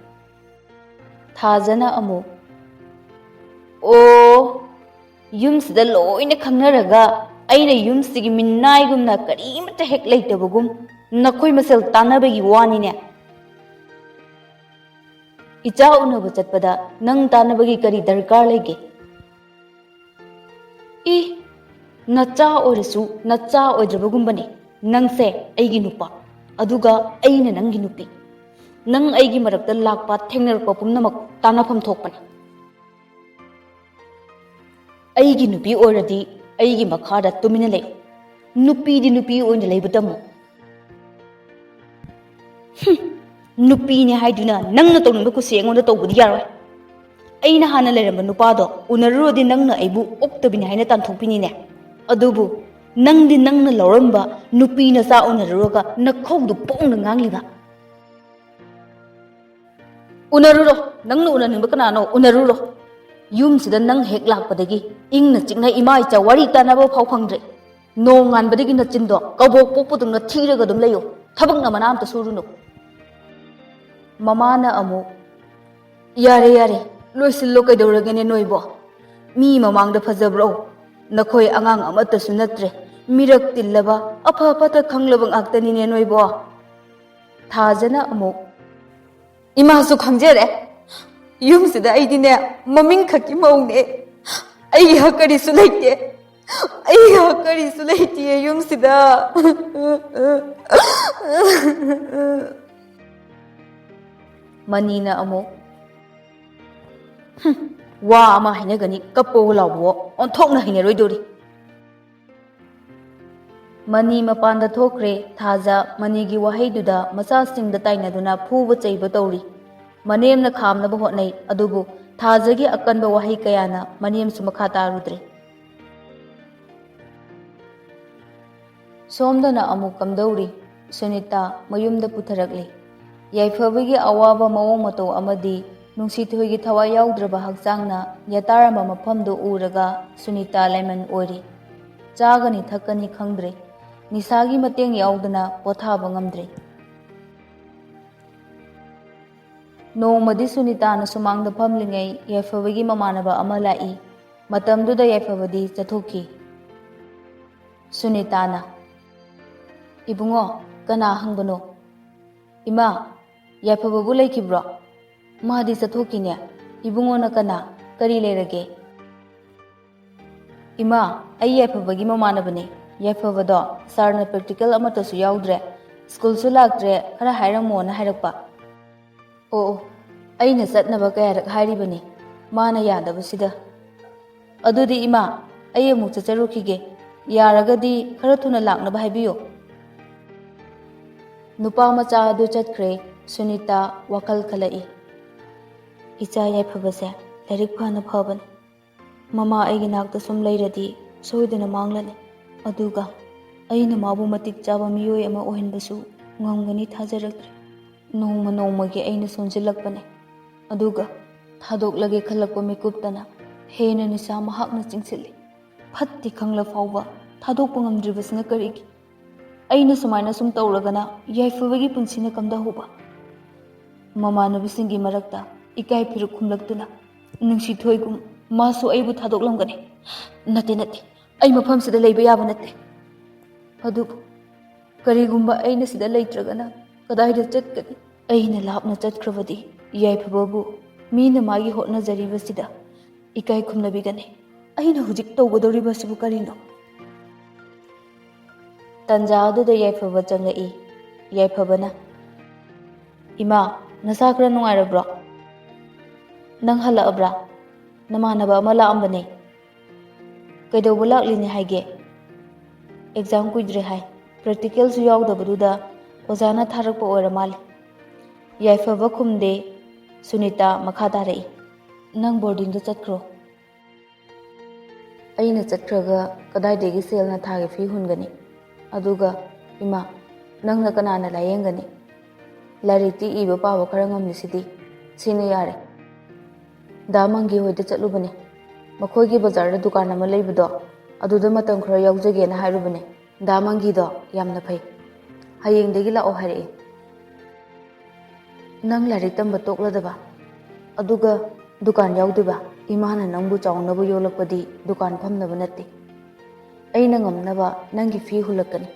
ꯊꯥꯖꯅ ꯑꯃꯨꯛ, "ꯑꯣ, ꯌꯨꯝꯁꯤꯗ ꯂꯣꯏꯅ ꯈꯪꯅꯔꯒ ꯑꯩꯅ ꯌꯨꯝꯁꯤꯒꯤ ꯃꯤꯅꯥꯏꯒꯨꯝꯅ ꯀꯔꯤꯃꯠꯇ ꯍꯦꯛ ꯂꯩꯇꯕꯒꯨꯝ ꯅꯈꯣꯏ ꯃꯁꯦꯜ ꯇꯥꯟꯅꯕꯒꯤ ꯋꯥꯅꯤꯅꯦ?" "ꯏꯆꯥ ꯎꯅꯕ ꯆꯠꯄꯗ ꯅꯪ ꯇꯥꯟꯅꯕꯒꯤ ꯀꯔꯤ ꯗꯔꯀꯥꯔ ꯂꯩꯒꯦ?" "ꯏ, ꯅꯆꯥ ꯑꯣꯏꯔꯁꯨ ꯅꯆꯥ ꯑꯣꯏꯗ꯭ꯔꯕꯒꯨꯝꯕꯅꯤ꯫ ꯅꯪꯁꯦ ꯑꯩꯒꯤ ꯅꯨꯄꯥ, ꯑꯗꯨꯒ ꯑꯩꯅ ꯅꯪꯒꯤ ꯅꯨꯄꯤ꯫ ꯅꯪ ꯑꯩꯒꯤ ꯃꯔꯛꯇ ꯂꯥꯛꯄ, ꯊꯦꯡꯅꯔꯛꯄ ꯄꯨꯝꯅꯃꯛ ꯇꯥꯟꯅꯐꯝ ꯊꯣꯛꯄꯅꯤ꯫ ꯑꯩꯒꯤ ꯅꯨꯄꯤ ꯑꯣꯏꯔꯗꯤ ꯑꯩꯒꯤ ꯃꯈꯥꯗ ꯇꯨꯃꯤꯟꯅ ꯂꯩ꯫ ꯅꯨꯄꯤꯗꯤ ꯅꯨꯄꯤ ꯑꯣꯏꯅ ꯂꯩꯕ ꯇꯝꯃꯨ꯫" "ꯍꯨꯝ, ꯅꯨꯄꯤꯅꯦ ꯍꯥꯏꯗꯨꯅ ꯅꯪꯅ ꯇꯧꯅꯤꯡꯕ ꯀꯨꯁꯤ ꯑꯩꯉꯣꯟꯗ ꯇꯧꯕꯗꯤ ꯌꯥꯔꯣꯏ꯫ ꯑꯩꯅ ꯍꯥꯟꯅ ꯂꯩꯔꯝꯕ ꯅꯨꯄꯥꯗꯣ ꯎꯅꯔꯨꯔꯗꯤ ꯅꯪꯅ ꯑꯩꯕꯨ ꯑꯣꯛꯇꯕꯤꯅꯤ ꯍꯥꯏꯅ ꯇꯥꯟꯊꯣꯛꯄꯤꯅꯤꯅꯦ꯫ ꯑꯗꯨꯕꯨ ꯅꯪꯗꯤ ꯅꯪꯅ ꯂꯧꯔꯝꯕ ꯅꯨꯄꯤ ꯅꯆꯥ ꯎꯅꯔꯨꯔꯒ ꯅꯈꯧꯗꯨ ꯄꯣꯡꯅ ꯉꯥꯡꯂꯤꯕ꯫ ꯎꯅꯔꯨꯔꯣ, ꯅꯪꯅ ꯎꯅꯅꯤꯡꯕ ꯀꯅꯥꯅꯣ ꯎꯅꯔꯨꯔꯣ꯫ ꯌꯨꯝꯁꯤꯗ ꯅꯪ ꯍꯦꯛ ꯂꯥꯛꯄꯗꯒꯤ ꯏꯪꯅ ꯆꯤꯛꯅ ꯏꯃꯥ ꯏꯆꯥ ꯋꯥꯔꯤ ꯇꯥꯅꯕ ꯐꯥꯎ ꯐꯪꯗ꯭ꯔꯦ꯫ ꯅꯣꯡꯉꯥꯟꯕꯗꯒꯤ ꯅꯆꯤꯟꯗꯣ ꯀꯕꯣꯛ ꯄꯣꯛꯄꯗꯧꯅ ꯊꯤꯔꯒ ꯑꯗꯨꯝ ꯂꯩꯌꯣ꯫ ꯊꯕꯛꯅ ꯃꯅꯥ ꯑꯝꯇ ꯁꯨꯔꯨꯅꯨ꯫" ꯃꯃꯥꯅ ꯑꯃꯨꯛ, "ꯌꯥꯔꯦ, ꯌꯥꯔꯦ, ꯂꯣꯏꯁꯤꯜꯂꯣ, ꯀꯩꯗꯧꯔꯒꯦꯅꯦ ꯅꯣꯏꯕꯣ? ꯃꯤ ꯃꯃꯥꯡꯗ ꯐꯖꯕ꯭ꯔꯣ? ꯅꯈꯣꯏ ꯑꯉꯥꯡ ꯑꯃꯠꯇꯁꯨ ꯅꯠꯇ꯭ꯔꯦ꯫ ꯃꯤꯔꯛ ꯇꯤꯜꯂꯕ, ꯑꯐ ꯐꯠꯇ ꯈꯪꯂꯕ ꯉꯥꯛꯇꯅꯤꯅꯦ ꯅꯣꯏꯕꯣ꯫" ꯊꯥꯖꯅ ꯑꯃꯨꯛ, ꯏꯃꯥꯁꯨ ꯈꯪꯖꯔꯦ, ꯌꯨꯝꯁꯤꯗ ꯑꯩꯗꯤꯅꯦ, ꯃꯃꯤꯡ ꯈꯛꯀꯤ ꯃꯧꯅꯦ꯫ ꯑꯩꯒꯤ ꯍꯛ ꯀꯔꯤꯁꯨ ꯂꯩꯇꯦ꯫ ꯑꯩꯒꯤ ꯍꯛ ꯀꯔꯤꯁꯨ ꯂꯩꯇꯦ ꯌꯨꯝꯁꯤꯗ꯫ ꯃꯅꯤꯅ ꯑꯃꯨꯛ, "ꯍꯨꯝ, ꯋꯥ ꯑꯃ ꯍꯥꯏꯅꯒꯅꯤ, ꯀꯞꯄꯣ ꯂꯥꯎꯕꯣ, ꯑꯣꯟꯊꯣꯛꯅ ꯍꯩꯅꯔꯣꯏꯗꯣꯔꯤ"꯫ ꯃꯅꯤ ꯃꯄꯥꯟꯗ ꯊꯣꯛꯈ꯭ꯔꯦ꯫ ꯊꯥꯖ ꯃꯅꯤꯒꯤ ꯋꯥꯍꯩꯗꯨꯗ ꯃꯆꯥꯁꯤꯡꯗ ꯇꯥꯏꯅꯗꯨꯅ ꯐꯨꯕ ꯆꯩꯕ ꯇꯧꯔꯤ꯫ ꯃꯅꯦꯝꯅ ꯈꯥꯝꯅꯕ ꯍꯣꯠꯅꯩ, ꯑꯗꯨꯕꯨ ꯊꯥꯖꯒꯤ ꯑꯀꯟꯕ ꯋꯥꯍꯩ ꯀꯌꯥꯅ ꯃꯅꯦꯝꯁꯨ ꯃꯈꯥ ꯇꯥꯔꯨꯗ꯭ꯔꯦ꯫ ꯁꯣꯝꯗꯅ ꯑꯃꯨꯛ ꯀꯝꯗꯧꯔꯤ? ꯁꯨꯅꯤꯇꯥ ꯃꯌꯨꯝꯗ ꯄꯨꯊꯔꯛꯂꯤ꯫ ꯌꯥꯏꯐꯕꯒꯤ ꯑꯋꯥꯕ ꯃꯑꯣꯡ ꯃꯇꯧ ꯑꯃꯗꯤ ꯅꯨꯡꯁꯤꯊꯣꯏꯒꯤ ꯊꯋꯥꯏ ꯌꯥꯎꯗ꯭ꯔꯕ ꯍꯛꯆꯥꯡꯅ ꯌꯥꯇꯥꯔꯝꯕ ꯃꯐꯝꯗꯨ ꯎꯔꯒ ꯁꯨꯅꯤꯇꯥ ꯂꯦꯃꯟ ꯑꯣꯏꯔꯤ꯫ ꯆꯥꯒꯅꯤ ꯊꯛꯀꯅꯤ ꯈꯪꯗ꯭ꯔꯦ꯫ ꯅꯤꯁꯥꯒꯤ ꯃꯇꯦꯡ ꯌꯥꯎꯗꯅ ꯄꯣꯊꯥꯕ ꯉꯝꯗ꯭ꯔꯦ꯫ ꯅꯣꯡꯃꯗꯤ ꯁꯨꯅꯤꯇꯥꯅ ꯁꯨꯃꯥꯡꯗ ꯐꯝꯂꯤꯉꯩ ꯌꯥꯏꯐꯕꯒꯤ ꯃꯃꯥꯟꯅꯕ ꯑꯃ ꯂꯥꯛꯏ꯫ ꯃꯇꯝꯗꯨꯗ ꯌꯥꯏꯐꯕꯗꯤ ꯆꯠꯊꯣꯛꯈꯤ꯫ ꯁꯨꯅꯤꯇꯥꯅ, "ꯏꯕꯨꯡꯉꯣ, ꯀꯅꯥ ꯍꯪꯕꯅꯣ?" "ꯏꯃꯥ, ꯌꯥꯏꯐꯕꯕꯨ ꯂꯩꯈꯤꯕ꯭ꯔꯣ?" "ꯃꯥꯗꯤ ꯆꯠꯊꯣꯛꯈꯤꯅꯦ꯫ ꯏꯕꯨꯡꯉꯣꯅ ꯀꯅꯥ? ꯀꯔꯤ ꯂꯩꯔꯒꯦ?" "ꯏꯃꯥ, ꯑꯩ ꯌꯥꯏꯐꯕꯒꯤ ꯃꯃꯥꯟꯅꯕꯅꯦ꯫ ꯌꯥꯏꯐꯕꯗꯣ ꯁꯥꯔꯅ ꯄ꯭ꯔꯦꯛꯇꯤꯀꯦꯜ ꯑꯃꯠꯇꯁꯨ ꯌꯥꯎꯗ꯭ꯔꯦ, ꯁ꯭ꯀꯨꯜꯁꯨ ꯂꯥꯛꯇ꯭ꯔꯦ, ꯈꯔ ꯍꯥꯏꯔꯝꯃꯣꯅ ꯍꯥꯏꯔꯛꯄ"꯫ "ꯑꯣ, ꯑꯣ, ꯑꯩꯅ ꯆꯠꯅꯕ ꯀꯌꯥꯔꯛ ꯍꯥꯏꯔꯤꯕꯅꯤ, ꯃꯥꯅ ꯌꯥꯗꯕꯁꯤꯗ꯫ ꯑꯗꯨꯗꯤ ꯏꯃꯥ, ꯑꯩ ꯑꯃꯨꯛ ꯆꯠꯆꯔꯨꯈꯤꯒꯦ꯫ ꯌꯥꯔꯒꯗꯤ ꯈꯔ ꯊꯨꯅ ꯂꯥꯛꯅꯕ ꯍꯥꯏꯕꯤꯌꯨ"꯫ ꯅꯨꯄꯥ ꯃꯆꯥ ꯑꯗꯨ ꯆꯠꯈ꯭ꯔꯦ꯫ ꯁꯨꯅꯤꯇꯥ ꯋꯥꯈꯜ ꯈꯜꯂꯛꯏ꯫ "ꯏꯆꯥ ꯌꯥꯏꯐꯕꯁꯦ ꯂꯥꯏꯔꯤꯛ ꯐꯅ ꯐꯕꯅꯤ꯫ ꯃꯃꯥ ꯑꯩꯒꯤ ꯅꯥꯛꯇ ꯁꯨꯝ ꯂꯩꯔꯗꯤ ꯁꯣꯏꯗꯅ ꯃꯥꯡꯂꯅꯤ꯫ ꯑꯗꯨꯒ ꯑꯩꯅ ꯃꯥꯕꯨ ꯃꯇꯤꯛ ꯆꯥꯕ ꯃꯤꯑꯣꯏ ꯑꯃ ꯑꯣꯏꯍꯟꯕꯁꯨ ꯉꯝꯒꯅꯤ ꯊꯥꯖꯔꯛꯇ꯭ꯔꯦ꯫ ꯅꯣꯡꯃ ꯅꯣꯡꯃꯒꯤ ꯑꯩꯅ ꯁꯣꯟꯖꯤꯜꯂꯛꯄꯅꯦ꯫ ꯑꯗꯨꯒ ꯊꯥꯗꯣꯛꯂꯒꯦ ꯈꯜꯂꯛꯄ ꯃꯤꯀꯨꯞꯇꯅ ꯍꯦꯟꯅ ꯅꯤꯁꯥ ꯃꯍꯥꯛꯅ ꯆꯤꯡꯁꯤꯜꯂꯤ꯫ ꯐꯠꯇꯦ ꯈꯪꯂ ꯐꯥꯎꯕ ꯊꯥꯗꯣꯛꯄ ꯉꯝꯗ꯭ꯔꯤꯕꯁꯤꯅ ꯀꯔꯤꯒꯤ? ꯑꯩꯅ ꯁꯨꯃꯥꯏꯅ ꯁꯨꯝ ꯇꯧꯔꯒꯅ ꯌꯥꯏꯐꯕꯒꯤ ꯄꯨꯟꯁꯤꯅ ꯀꯝꯗꯧꯍꯧꯕ?" ꯃꯃꯥꯟꯅꯕꯤꯁꯤꯡꯒꯤ ꯃꯔꯛꯇ ꯏꯀꯥꯏ ꯐꯤꯔꯨꯛ ꯈꯨꯝꯂꯛꯇꯨꯅ, "ꯅꯨꯡꯁꯤꯊꯣꯏꯒꯨꯝ ꯃꯥꯁꯨ ꯑꯩꯕꯨ ꯊꯥꯗꯣꯛꯂꯝꯒꯅꯤ"꯫ "ꯅꯠꯇꯦ, ꯅꯠꯇꯦ, ꯑꯩ ꯃꯐꯝꯁꯤꯗ ꯂꯩꯕ ꯌꯥꯕ ꯅꯠꯇꯦ꯫ ꯑꯗꯨꯕꯨ ꯀꯔꯤꯒꯨꯝꯕ ꯑꯩꯅ ꯁꯤꯗ ꯂꯩꯇ꯭ꯔꯒꯅ ꯀꯗꯥꯏꯗ ꯆꯠꯀꯅꯤ? ꯑꯩꯅ ꯂꯥꯞꯅ ꯆꯠꯈ꯭ꯔꯕꯗꯤ ꯌꯥꯏꯐꯕꯕꯨ ꯃꯤꯅ ꯃꯥꯒꯤ ꯍꯣꯠꯅꯖꯔꯤꯕꯁꯤꯗ ꯏꯀꯥꯏ ꯈꯨꯝꯅꯕꯤꯒꯅꯤ꯫ ꯑꯩꯅ ꯍꯧꯖꯤꯛ ꯇꯧꯒꯗꯧꯔꯤꯕꯁꯤꯕꯨ ꯀꯔꯤꯅꯣ? ꯇꯟꯖꯥ ꯑꯗꯨꯗ ꯌꯥꯏꯐꯕ ꯆꯪꯂꯛꯏ꯫ ꯌꯥꯏꯐꯕꯅ, "ꯏꯃꯥ, ꯅꯁꯥ ꯈꯔ ꯅꯨꯡꯉꯥꯏꯔꯕ꯭ꯔꯣ? ꯅꯪ ꯍꯜꯂꯛꯑꯕ꯭ꯔꯥ? ꯅꯃꯥꯟꯅꯕ ꯑꯃ ꯂꯥꯛꯑꯝꯕꯅꯦ꯫ ꯀꯩꯗꯧꯕ ꯂꯥꯛꯂꯤꯅꯦ ꯍꯥꯏꯒꯦ?" "ꯑꯦꯛꯖꯥꯝ ꯀꯨꯏꯗ꯭ꯔꯦ ꯍꯥꯏ꯫ ꯄ꯭ꯔꯦꯛꯇꯤꯀꯦꯜꯁꯨ ꯌꯥꯎꯗꯕꯗꯨꯗ ꯑꯣꯖꯥꯅ ꯊꯥꯔꯛꯄ ꯑꯣꯏꯔ ꯃꯥꯜꯂꯦ꯫" ꯌꯥꯏꯐꯕ ꯈꯨꯝꯗꯦ꯫ ꯁꯨꯅꯤꯇꯥ ꯃꯈꯥ ꯇꯥꯔꯛꯏ, "ꯅꯪ ꯕꯣꯔꯗꯤꯡꯗ ꯆꯠꯈ꯭ꯔꯣ꯫ ꯑꯩꯅ ꯆꯠꯈ꯭ꯔꯒ ꯀꯗꯥꯏꯗꯒꯤ ꯁꯦꯜꯅ ꯊꯥꯒꯤ ꯐꯤ ꯍꯨꯟꯒꯅꯤ? ꯑꯗꯨꯒ ꯏꯃꯥ, ꯅꯪꯅ ꯀꯅꯥꯅ ꯂꯥꯌꯦꯡꯒꯅꯤ? ꯂꯥꯏꯔꯤꯛꯇꯤ ꯏꯕ ꯄꯥꯕ ꯈꯔ ꯉꯝꯂꯤꯁꯤꯗꯤ꯫ ꯁꯤꯅ ꯌꯥꯔꯦ꯫" ꯗꯥ ꯃꯪꯒꯤ ꯍꯣꯏꯗ ꯆꯠꯂꯨꯕꯅꯦ꯫ ꯃꯈꯣꯏꯒꯤ ꯕꯖꯥꯔꯗ ꯗꯨꯀꯥꯟ ꯑꯃ ꯂꯩꯕꯗꯣ, ꯑꯗꯨꯗ ꯃꯇꯝ ꯈꯔ ꯌꯥꯎꯖꯒꯦꯅ ꯍꯥꯏꯔꯨꯕꯅꯦ꯫ ꯗꯥ ꯃꯪꯒꯤꯗꯣ ꯌꯥꯝꯅ ꯐꯩ꯫ ꯍꯌꯦꯡꯗꯒꯤ ꯂꯥꯛꯑꯣ ꯍꯥꯏꯔꯛꯑꯦ꯫ "ꯅꯪ ꯂꯥꯏꯔꯤꯛ ꯇꯝꯕ ꯇꯣꯛꯂꯗꯕ, ꯑꯗꯨꯒ ꯗꯨꯀꯥꯟ ꯌꯥꯎꯗꯣꯏꯕ? ꯏꯃꯥꯅ ꯅꯪꯕꯨ ꯆꯥꯎꯅꯕ ꯌꯣꯜꯂꯛꯄꯗꯤ ꯗꯨꯀꯥꯟ ꯐꯝꯅꯕ ꯅꯠꯇꯦ꯫ ꯑꯩꯅ ꯉꯝꯅꯕ ꯅꯪꯒꯤ ꯐꯤ ꯍꯨꯜꯂꯛꯀꯅꯤ꯫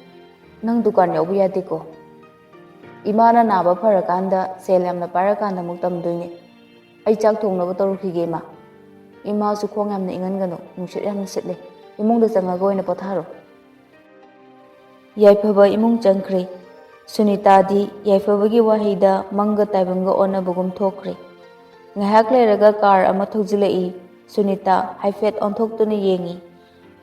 ꯅꯪ ꯗꯨꯀꯥꯟ ꯌꯥꯎꯕ ꯌꯥꯗꯦꯀꯣ꯫ ꯏꯃꯥꯅ ꯅꯥꯕ ꯐꯔꯀꯥꯟꯗ ꯁꯦꯜ ꯌꯥꯝꯅ ꯄꯥꯏꯔꯀꯥꯟꯗ ꯑꯃꯨꯛ ꯇꯝꯗꯣꯏꯅꯦ꯫ ꯑꯩ ꯆꯥꯛ ꯊꯣꯡꯅꯕ ꯇꯧꯔꯨꯈꯤꯒꯦ, ꯏꯃꯥ꯫ ꯏꯃꯥꯁꯨ ꯈꯣꯡ ꯌꯥꯝꯅ ꯏꯪꯍꯟꯒꯅꯨ, ꯅꯨꯡꯁꯤꯠ ꯌꯥꯝꯅ ꯁꯤꯠꯂꯦ꯫ ꯏꯃꯨꯡꯗ ꯆꯪꯉꯒ ꯑꯣꯏꯅ ꯄꯣꯊꯥꯔꯣ꯫" ꯌꯥꯏꯐꯕ ꯏꯃꯨꯡ ꯆꯪꯈ꯭ꯔꯦ꯫ ꯁꯨꯅꯤꯇꯥꯗꯤ ꯌꯥꯏꯐꯕꯒꯤ ꯋꯥꯍꯩꯗ ꯃꯪꯒ ꯇꯥꯏꯕꯪꯒ ꯑꯣꯟꯅꯕꯒꯨꯝ ꯊꯣꯛꯈ꯭ꯔꯦ꯫ ꯉꯥꯏꯍꯥꯛ ꯂꯩꯔꯒ ꯀꯥꯔ ꯑꯃ ꯊꯧꯖꯤꯜꯂꯛꯏ꯫ ꯁꯨꯅꯤꯇꯥ ꯍꯥꯏꯐꯦꯠ ꯑꯣꯟꯊꯣꯛꯇꯨꯅ ꯌꯦꯡꯉꯤ꯫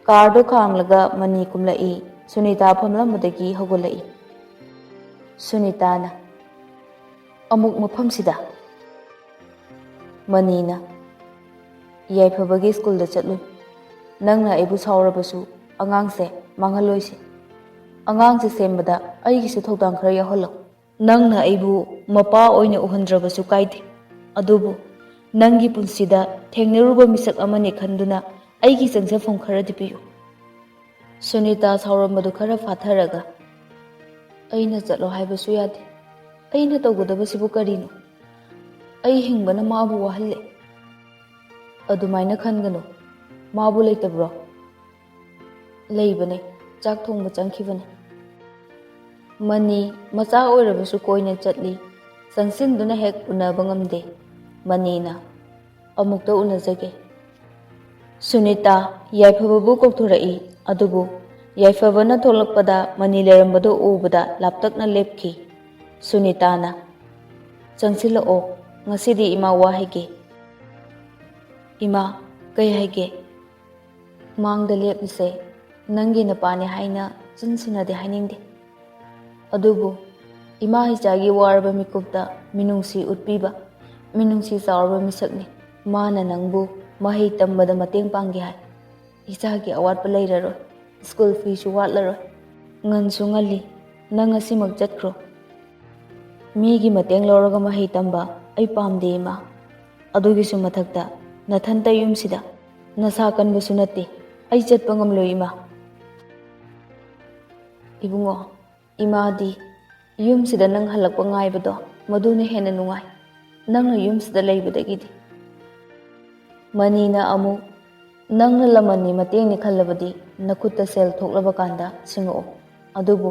ꯀꯥꯔꯗꯨ ꯈꯥꯝꯂꯒ ꯃꯅꯤ ꯀꯨꯝꯂꯛꯏ꯫ ꯁꯨꯅꯤꯇꯥ ꯐꯝꯂꯝꯕꯗꯒꯤ ꯍꯧꯒꯠꯂꯛꯏ꯫ ꯁꯨꯅꯤꯇꯥꯅ, "ꯑꯃꯨꯛ ꯃꯐꯝꯁꯤꯗ?" ꯃꯅꯤꯅ, "ꯌꯥꯏꯐꯕꯒꯤ ꯁ꯭ꯀꯨꯜꯗ ꯆꯠꯂꯨꯏ꯫ ꯅꯪꯅ ꯑꯩꯕꯨ ꯁꯥꯎꯔꯕꯁꯨ ꯑꯉꯥꯡꯁꯦ ꯃꯥꯡꯍꯜꯂꯣꯏꯁꯦ꯫ ꯑꯉꯥꯡꯁꯦ ꯁꯦꯝꯕꯗ ꯑꯩꯒꯤꯁꯨ ꯊꯧꯗꯥꯡ ꯈꯔ ꯌꯥꯎꯍꯜꯂꯣ꯫ ꯅꯪꯅ ꯑꯩꯕꯨ ꯃꯄꯥ ꯑꯣꯏꯅ ꯎꯍꯟꯗ꯭ꯔꯕꯁꯨ ꯀꯥꯏꯗꯦ, ꯑꯗꯨꯕꯨ ꯅꯪꯒꯤ ꯄꯨꯟꯁꯤꯗ ꯊꯦꯡꯅꯔꯨꯕ ꯃꯤꯁꯛ ꯑꯃꯅꯤ ꯈꯟꯗꯨꯅ ꯑꯩꯒꯤ ꯆꯪꯖꯐꯝ ꯈꯔꯗꯤ ꯄꯤꯌꯨ꯫" ꯁꯨꯅꯤꯇꯥ ꯁꯥꯎꯔꯝꯕꯗꯨ ꯈꯔ ꯐꯥꯊꯔꯒ, "ꯑꯩꯅ ꯆꯠꯂꯣ ꯍꯥꯏꯕꯁꯨ ꯌꯥꯗꯦ꯫ ꯑꯩꯅ ꯇꯧꯒꯗꯕꯁꯤꯕꯨ ꯀꯔꯤꯅꯣ? ꯑꯩ ꯍꯤꯡꯕꯅ ꯃꯥꯕꯨ ꯋꯥꯍꯜꯂꯦ꯫" "ꯑꯗꯨꯃꯥꯏꯅ ꯈꯟꯒꯅꯨ꯫ ꯃꯥꯕꯨ ꯂꯩꯇꯕ꯭ꯔꯣ?" "ꯂꯩꯕꯅꯦ, ꯆꯥꯛ ꯊꯣꯡꯕ ꯆꯪꯈꯤꯕꯅꯦ꯫" ꯃꯅꯤ ꯃꯆꯥ ꯑꯣꯏꯔꯕꯁꯨ ꯀꯣꯏꯅ ꯆꯠꯂꯤ꯫ ꯆꯪꯁꯤꯟꯗꯨꯅ ꯍꯦꯛ ꯎꯅꯕ ꯉꯝꯗꯦ꯫ ꯃꯅꯤꯅ, "ꯑꯃꯨꯛꯇ ꯎꯅꯖꯒꯦ꯫" ꯁꯨꯅꯤꯇꯥ ꯌꯥꯏꯐꯕꯕꯨ ꯀꯧꯊꯣꯔꯛꯏ, ꯑꯗꯨꯕꯨ ꯌꯥꯏꯐꯕꯅ ꯊꯣꯛꯂꯛꯄꯗ ꯃꯅꯤ ꯂꯩꯔꯝꯕꯗꯨ ꯎꯕꯗ ꯂꯥꯞꯇꯛꯅ ꯂꯦꯞꯈꯤ꯫ ꯁꯨꯅꯤꯇꯥꯅ, "ꯆꯪꯁꯤꯜꯂꯛꯑꯣ, ꯉꯁꯤꯗꯤ ꯏꯃꯥ ꯋꯥ ꯍꯥꯏꯒꯦ꯫" "ꯏꯃꯥ, ꯀꯩ ꯍꯥꯏꯒꯦ?" "ꯃꯥꯡꯗ ꯂꯦꯞꯂꯤꯁꯦ ꯅꯪꯒꯤ ꯅꯄꯥꯅꯦ ꯍꯥꯏꯅ ꯆꯤꯟꯁꯤꯟꯅꯗꯤ ꯍꯥꯏꯅꯤꯡꯗꯦ, ꯑꯗꯨꯕꯨ ꯏꯃꯥ ꯏꯆꯥꯒꯤ ꯋꯥꯔꯕ ꯃꯤꯀꯨꯞꯇ ꯃꯤꯅꯨꯡꯁꯤ ꯎꯠꯄꯤꯕ, ꯃꯤꯅꯨꯡꯁꯤ ꯆꯥꯎꯔꯕ ꯃꯤꯁꯛꯅꯤ꯫ ꯃꯥꯅ ꯅꯪꯕꯨ ꯃꯍꯩ ꯇꯝꯕꯗ ꯃꯇꯦꯡ ꯄꯥꯡꯒꯦ ꯍꯥꯏ꯫ ꯏꯆꯥꯒꯤ ꯑꯋꯥꯠꯄ ꯂꯩꯔꯔꯣꯏ, ꯁ꯭ꯀꯨꯜ ꯐꯤꯁꯨ ꯋꯥꯠꯂꯔꯣꯏ꯫ ꯉꯟꯁꯨ ꯉꯜꯂꯤ, ꯅꯪ ꯉꯁꯤꯃꯛ ꯆꯠꯈ꯭ꯔꯣ꯫" "ꯃꯤꯒꯤ ꯃꯇꯦꯡ ꯂꯧꯔꯒ ꯃꯍꯩ ꯇꯝꯕ ꯑꯩ ꯄꯥꯝꯗꯦ, ꯏꯃꯥ꯫ ꯑꯗꯨꯒꯤꯁꯨ ꯃꯊꯛꯇ ꯅꯊꯟꯇ ꯌꯨꯝꯁꯤꯗ꯫ ꯅꯁꯥ ꯀꯟꯕꯁꯨ ꯅꯠꯇꯦ꯫ ꯑꯩ ꯆꯠꯄ ꯉꯝꯂꯣꯏ, ꯏꯃꯥ꯫" "ꯏꯕꯨꯡꯉꯣ, ꯏꯃꯥꯗꯤ ꯌꯨꯝꯁꯤꯗ ꯅꯪ ꯍꯜꯂꯛꯄ ꯉꯥꯏꯕꯗꯣ ꯃꯗꯨꯅ ꯍꯦꯟꯅ ꯅꯨꯡꯉꯥꯏ, ꯅꯪꯅ ꯌꯨꯝꯁꯤꯗ ꯂꯩꯕꯗꯒꯤꯗꯤ꯫" ꯃꯅꯤꯅ ꯑꯃꯨꯛ, "ꯅꯪꯅ ꯂꯃꯟꯅꯤ ꯃꯇꯦꯡꯅꯤ ꯈꯜꯂꯕꯗꯤ ꯅꯈꯨꯠꯇ ꯁꯦꯜ ꯊꯣꯛꯂꯕ ꯀꯥꯟꯗ ꯁꯤꯡꯉꯛꯑꯣ, ꯑꯗꯨꯕꯨ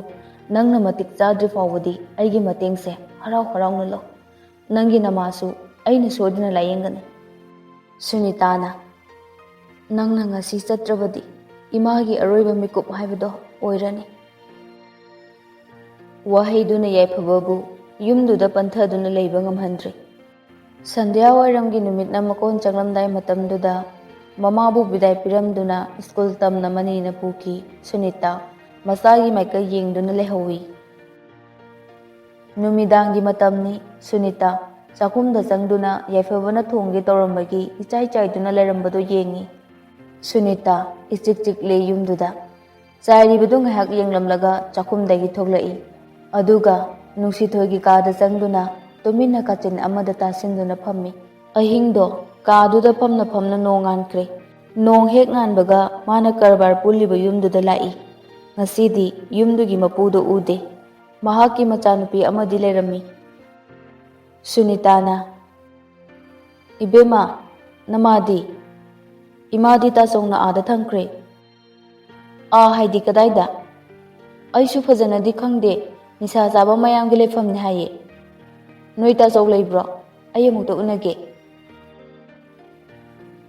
ꯅꯪꯅ ꯃꯇꯤꯛ ꯆꯥꯗ꯭ꯔꯤ ꯐꯥꯎꯕꯗꯤ ꯑꯩꯒꯤ ꯃꯇꯦꯡꯁꯦ ꯍꯔꯥꯎ ꯍꯔꯥꯎꯅ ꯂꯧ꯫ ꯅꯪꯒꯤ ꯅꯃꯥꯁꯨ ꯑꯩꯅ ꯁꯣꯏꯗꯅ ꯂꯥꯌꯦꯡꯒꯅꯤ꯫" ꯁꯨꯅꯤꯇꯥꯅ, "ꯅꯪꯅ ꯉꯁꯤ ꯆꯠꯇ꯭ꯔꯕꯗꯤ ꯏꯃꯥꯒꯤ ꯑꯔꯣꯏꯕ ꯃꯤꯀꯨꯞ ꯍꯥꯏꯕꯗꯣ ꯑꯣꯏꯔꯅꯤ꯫" ꯋꯥꯍꯩꯗꯨꯅ ꯌꯥꯏꯐꯕꯕꯨ ꯌꯨꯝꯗꯨꯗ ꯄꯟꯊꯗꯨꯅ ꯂꯩꯕ ꯉꯝꯍꯟꯗ꯭ꯔꯦ꯫ ꯁꯟꯙ꯭ꯌꯥ ꯋꯥꯏꯔꯝꯒꯤ ꯅꯨꯃꯤꯠꯅ ꯃꯀꯣꯟ ꯆꯪꯂꯝꯗꯥꯏ ꯃꯇꯝꯗꯨꯗ ꯃꯃꯥꯕꯨ ꯕꯤꯗꯥꯏ ꯄꯤꯔꯝꯗꯨꯅ ꯁ꯭ꯀꯨꯜ ꯇꯝꯅ ꯃꯅꯤꯅ ꯄꯨꯈꯤ꯫ ꯁꯨꯅꯤꯇꯥ ꯃꯆꯥꯒꯤ ꯃꯥꯏꯀꯩ ꯌꯦꯡꯗꯨꯅ ꯂꯩꯍꯧꯏ꯫ ꯅꯨꯃꯤꯗꯥꯡꯒꯤ ꯃꯇꯝꯅꯤ꯫ ꯁꯨꯅꯤꯇꯥ ꯆꯥꯛꯈꯨꯝꯗ ꯆꯪꯗꯨꯅ ꯌꯥꯏꯐꯕꯅ ꯊꯣꯡꯒꯦ ꯇꯧꯔꯝꯕꯒꯤ ꯏꯆꯥꯏ ꯆꯥꯏꯗꯨꯅ ꯂꯩꯔꯝꯕꯗꯨ ꯌꯦꯡꯏ꯫ ꯁꯨꯅꯤꯇꯥ ꯏꯆꯤꯛ ꯆꯤꯛꯂꯦ ꯌꯨꯝꯗꯨꯗ꯫ ꯆꯥꯏꯔꯤꯕꯗꯨ ꯉꯥꯏꯍꯥꯛ ꯌꯦꯡꯂꯝꯂꯒ ꯆꯥꯛꯈꯨꯝꯗꯒꯤ ꯊꯣꯛꯂꯛꯏ꯫ ꯑꯗꯨꯒ ꯅꯨꯡꯁꯤꯊꯣꯏꯒꯤ ꯀꯥꯗ ꯆꯪꯗꯨꯅ ꯇꯨꯃꯤꯟꯅ ꯀꯥꯆꯤꯟ ꯑꯃꯗ ꯇꯥꯁꯤꯟꯗꯨꯅ ꯐꯝꯃꯤ꯫ ꯑꯍꯤꯡꯗꯣ ꯀꯥꯗꯨꯗ ꯐꯝꯅ ꯐꯝꯅ ꯅꯣꯡ ꯉꯥꯟꯈ꯭ꯔꯦ꯫ ꯅꯣꯡ ꯍꯦꯛ ꯉꯥꯟꯕꯒ ꯃꯥꯅ ꯀꯔꯕꯥꯔ ꯄꯨꯜꯂꯤꯕ ꯌꯨꯝꯗꯨꯗ ꯂꯥꯛꯏ꯫ ꯉꯁꯤꯗꯤ ꯌꯨꯝꯗꯨꯒꯤ ꯃꯄꯨꯗꯣ ꯎꯗꯦ꯫ ꯃꯍꯥꯛꯀꯤ ꯃꯆꯥꯅꯨꯄꯤ ꯑꯃꯗꯤ ꯂꯩꯔꯝꯃꯤ꯫ ꯁꯨꯅꯤꯇꯥꯅ, "ꯏꯕꯦꯝꯃ, ꯅꯃꯥꯗꯤ?" "ꯏꯃꯥꯗꯤ ꯇꯥꯆꯧꯅ ꯑꯥꯗ ꯊꯝꯈ꯭ꯔꯦ꯫" "ꯑꯥ ꯍꯥꯏꯗꯤ ꯀꯗꯥꯏꯗ?" "ꯑꯩꯁꯨ ꯐꯖꯅꯗꯤ ꯈꯪꯗꯦ, ꯅꯤꯁꯥ ꯆꯥꯕ ꯃꯌꯥꯝꯒꯤ ꯂꯩꯐꯝꯅꯤ ꯍꯥꯏꯌꯦ꯫" "ꯅꯣꯏ ꯇꯥꯆꯧ ꯂꯩꯕ꯭ꯔꯣ? ꯑꯩ ꯑꯃꯨꯛꯇ ꯎꯅꯒꯦ꯫"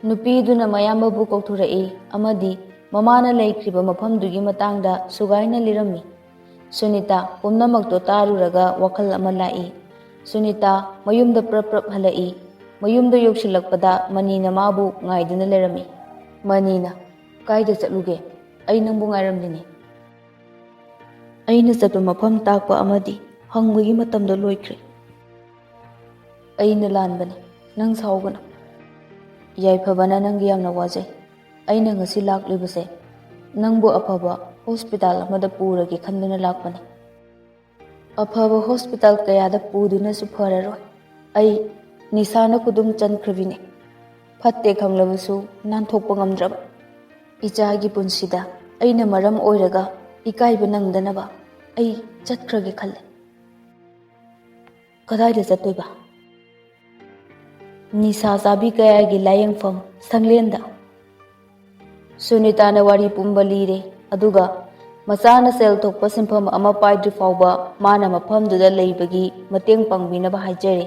ꯅꯨꯄꯤꯗꯨꯅ ꯃꯌꯥꯝꯕꯕꯨ ꯀꯧꯊꯣꯔꯛꯏ ꯑꯃꯗꯤ ꯃꯃꯥꯅ ꯂꯩꯈ꯭ꯔꯤꯕ ꯃꯐꯝꯗꯨꯒꯤ ꯃꯇꯥꯡꯗ ꯁꯨꯒꯥꯏꯅ ꯂꯤꯔꯝꯃꯤ꯫ ꯁꯨꯅꯤꯇꯥ ꯄꯨꯝꯅꯃꯛꯇꯣ ꯇꯥꯔꯨꯔꯒ ꯋꯥꯈꯜ ꯑꯃ ꯂꯥꯛꯏ꯫ ꯁꯨꯅꯤꯇꯥ ꯃꯌꯨꯝꯗ ꯄ꯭ꯔꯞ ꯄ꯭ꯔꯞ ꯍꯜꯂꯛꯏ꯫ ꯃꯌꯨꯝꯗ ꯌꯧꯁꯤꯜꯂꯛꯄꯗ ꯃꯅꯤꯅ ꯃꯥꯕꯨ ꯉꯥꯏꯗꯨꯅ ꯂꯩꯔꯝꯃꯤ꯫ ꯃꯅꯤꯅ, "ꯀꯥꯏꯗ ꯆꯠꯂꯨꯒꯦ? ꯑꯩ ꯅꯪꯕꯨ ꯉꯥꯏꯔꯝꯂꯤꯅꯤ꯫" "ꯑꯩꯅ ꯆꯠꯄ ꯃꯐꯝ ꯇꯥꯛꯄ ꯑꯃꯗꯤ ꯍꯪꯕꯒꯤ ꯃꯇꯝꯗꯣ ꯂꯣꯏꯈ꯭ꯔꯦ꯫" "ꯑꯩꯅ ꯂꯥꯟꯕꯅꯤ, ꯅꯪ ꯁꯥꯎꯒꯅꯨ꯫" "ꯌꯥꯏꯐꯕꯅ ꯅꯪꯒꯤ ꯌꯥꯝꯅ ꯋꯥꯖꯩ꯫ ꯑꯩꯅ ꯉꯁꯤ ꯂꯥꯛꯂꯤꯕꯁꯦ ꯅꯪꯕꯨ ꯑꯐꯕ ꯍꯣꯁꯄꯤꯇꯥꯜ ꯑꯃꯗ ꯄꯨꯔꯒꯦ ꯈꯟꯗꯨꯅ ꯂꯥꯛꯄꯅꯤ꯫" "ꯑꯐꯕ ꯍꯣꯁꯄꯤꯇꯥꯜ ꯀꯌꯥꯗ ꯄꯨꯗꯨꯅꯁꯨ ꯐꯔꯔꯣꯏ꯫ ꯑꯩ ꯅꯤꯁꯥꯅ ꯈꯨꯗꯨꯝ ꯆꯟꯈ꯭ꯔꯕꯤꯅꯤ꯫ ꯐꯠꯇꯦ ꯈꯪꯂꯕꯁꯨ ꯅꯥꯟꯊꯣꯛꯄ ꯉꯝꯗ꯭ꯔꯕ꯫ ꯏꯆꯥꯒꯤ ꯄꯨꯟꯁꯤꯗ ꯑꯩꯅ ꯃꯔꯝ ꯑꯣꯏꯔꯒ ꯏꯀꯥꯏꯕ ꯅꯪꯗꯅꯕ ꯑꯩ ꯆꯠꯈ꯭ꯔꯒꯦ ꯈꯜꯂꯦ꯫" "ꯀꯗꯥꯏꯗ ꯆꯠꯇꯣꯏꯕ?" "ꯅꯤꯁꯥ ꯆꯥꯕꯤ ꯀꯌꯥꯒꯤ ꯂꯥꯌꯦꯡꯐꯝ ꯁꯪꯂꯦꯟꯗ꯫" ꯁꯨꯅꯤꯇꯥꯅ ꯋꯥꯔꯤ ꯄꯨꯝꯕ ꯂꯤꯔꯦ, ꯑꯗꯨꯒ ꯃꯆꯥꯅ ꯁꯦꯜ ꯊꯣꯛꯄ ꯁꯤꯟꯐꯝ ꯑꯃ ꯄꯥꯏꯗ꯭ꯔꯤ ꯐꯥꯎꯕ ꯃꯥꯅ ꯃꯐꯝꯗꯨꯗ ꯂꯩꯕꯒꯤ ꯃꯇꯦꯡ ꯄꯥꯡꯕꯤꯅꯕ ꯍꯥꯏꯖꯔꯦ꯫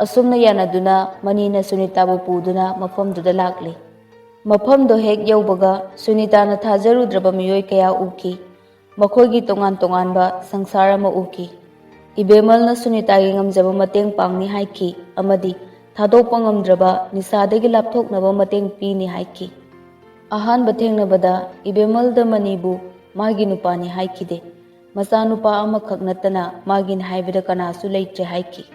ꯑꯁꯨꯝꯅ ꯌꯥꯅꯗꯨꯅ ꯃꯅꯤꯅ ꯁꯨꯅꯤꯇꯥꯕꯨ ꯄꯨꯗꯨꯅ ꯃꯐꯝꯗꯨꯗ ꯂꯥꯛꯂꯦ꯫ ꯃꯐꯝꯗꯣ ꯍꯦꯛ ꯌꯧꯕꯒ ꯁꯨꯅꯤꯇꯥꯅ ꯊꯥꯖꯔꯨꯗ꯭ꯔꯕ ꯃꯤꯑꯣꯏ ꯀꯌꯥ ꯎꯈꯤ꯫ ꯃꯈꯣꯏꯒꯤ ꯇꯣꯉꯥꯟ ꯇꯣꯉꯥꯟꯕ ꯁꯪꯁꯥꯔ ꯑꯃ ꯎꯈꯤ꯫ ꯏꯕꯦꯃꯜꯅ ꯁꯨꯅꯤꯇꯥꯒꯤ ꯉꯝꯖꯕ ꯃꯇꯦꯡ ꯄꯥꯡꯅꯤ ꯍꯥꯏꯈꯤ ꯑꯃꯗꯤ ꯊꯥꯗꯣꯛꯄ ꯉꯝꯗ꯭ꯔꯕ ꯅꯤꯁꯥꯗꯒꯤ ꯂꯥꯞꯊꯣꯛꯅꯕ ꯃꯇꯦꯡ ꯄꯤꯅꯤ ꯍꯥꯏꯈꯤ꯫ ꯑꯍꯥꯟꯕ ꯊꯦꯡꯅꯕꯗ ꯏꯕꯦꯃꯜꯗ ꯃꯅꯤꯕꯨ ꯃꯥꯒꯤ ꯅꯨꯄꯥꯅꯤ ꯍꯥꯏꯈꯤꯗꯦ꯫ ꯃꯆꯥꯅꯨꯄꯥ ꯑꯃꯈꯛ ꯅꯠꯇꯅ ꯃꯥꯒꯤꯅꯤ ꯍꯥꯏꯕꯗ ꯀꯅꯥꯁꯨ ꯂꯩꯇ꯭ꯔꯦ ꯍꯥꯏꯈꯤ꯫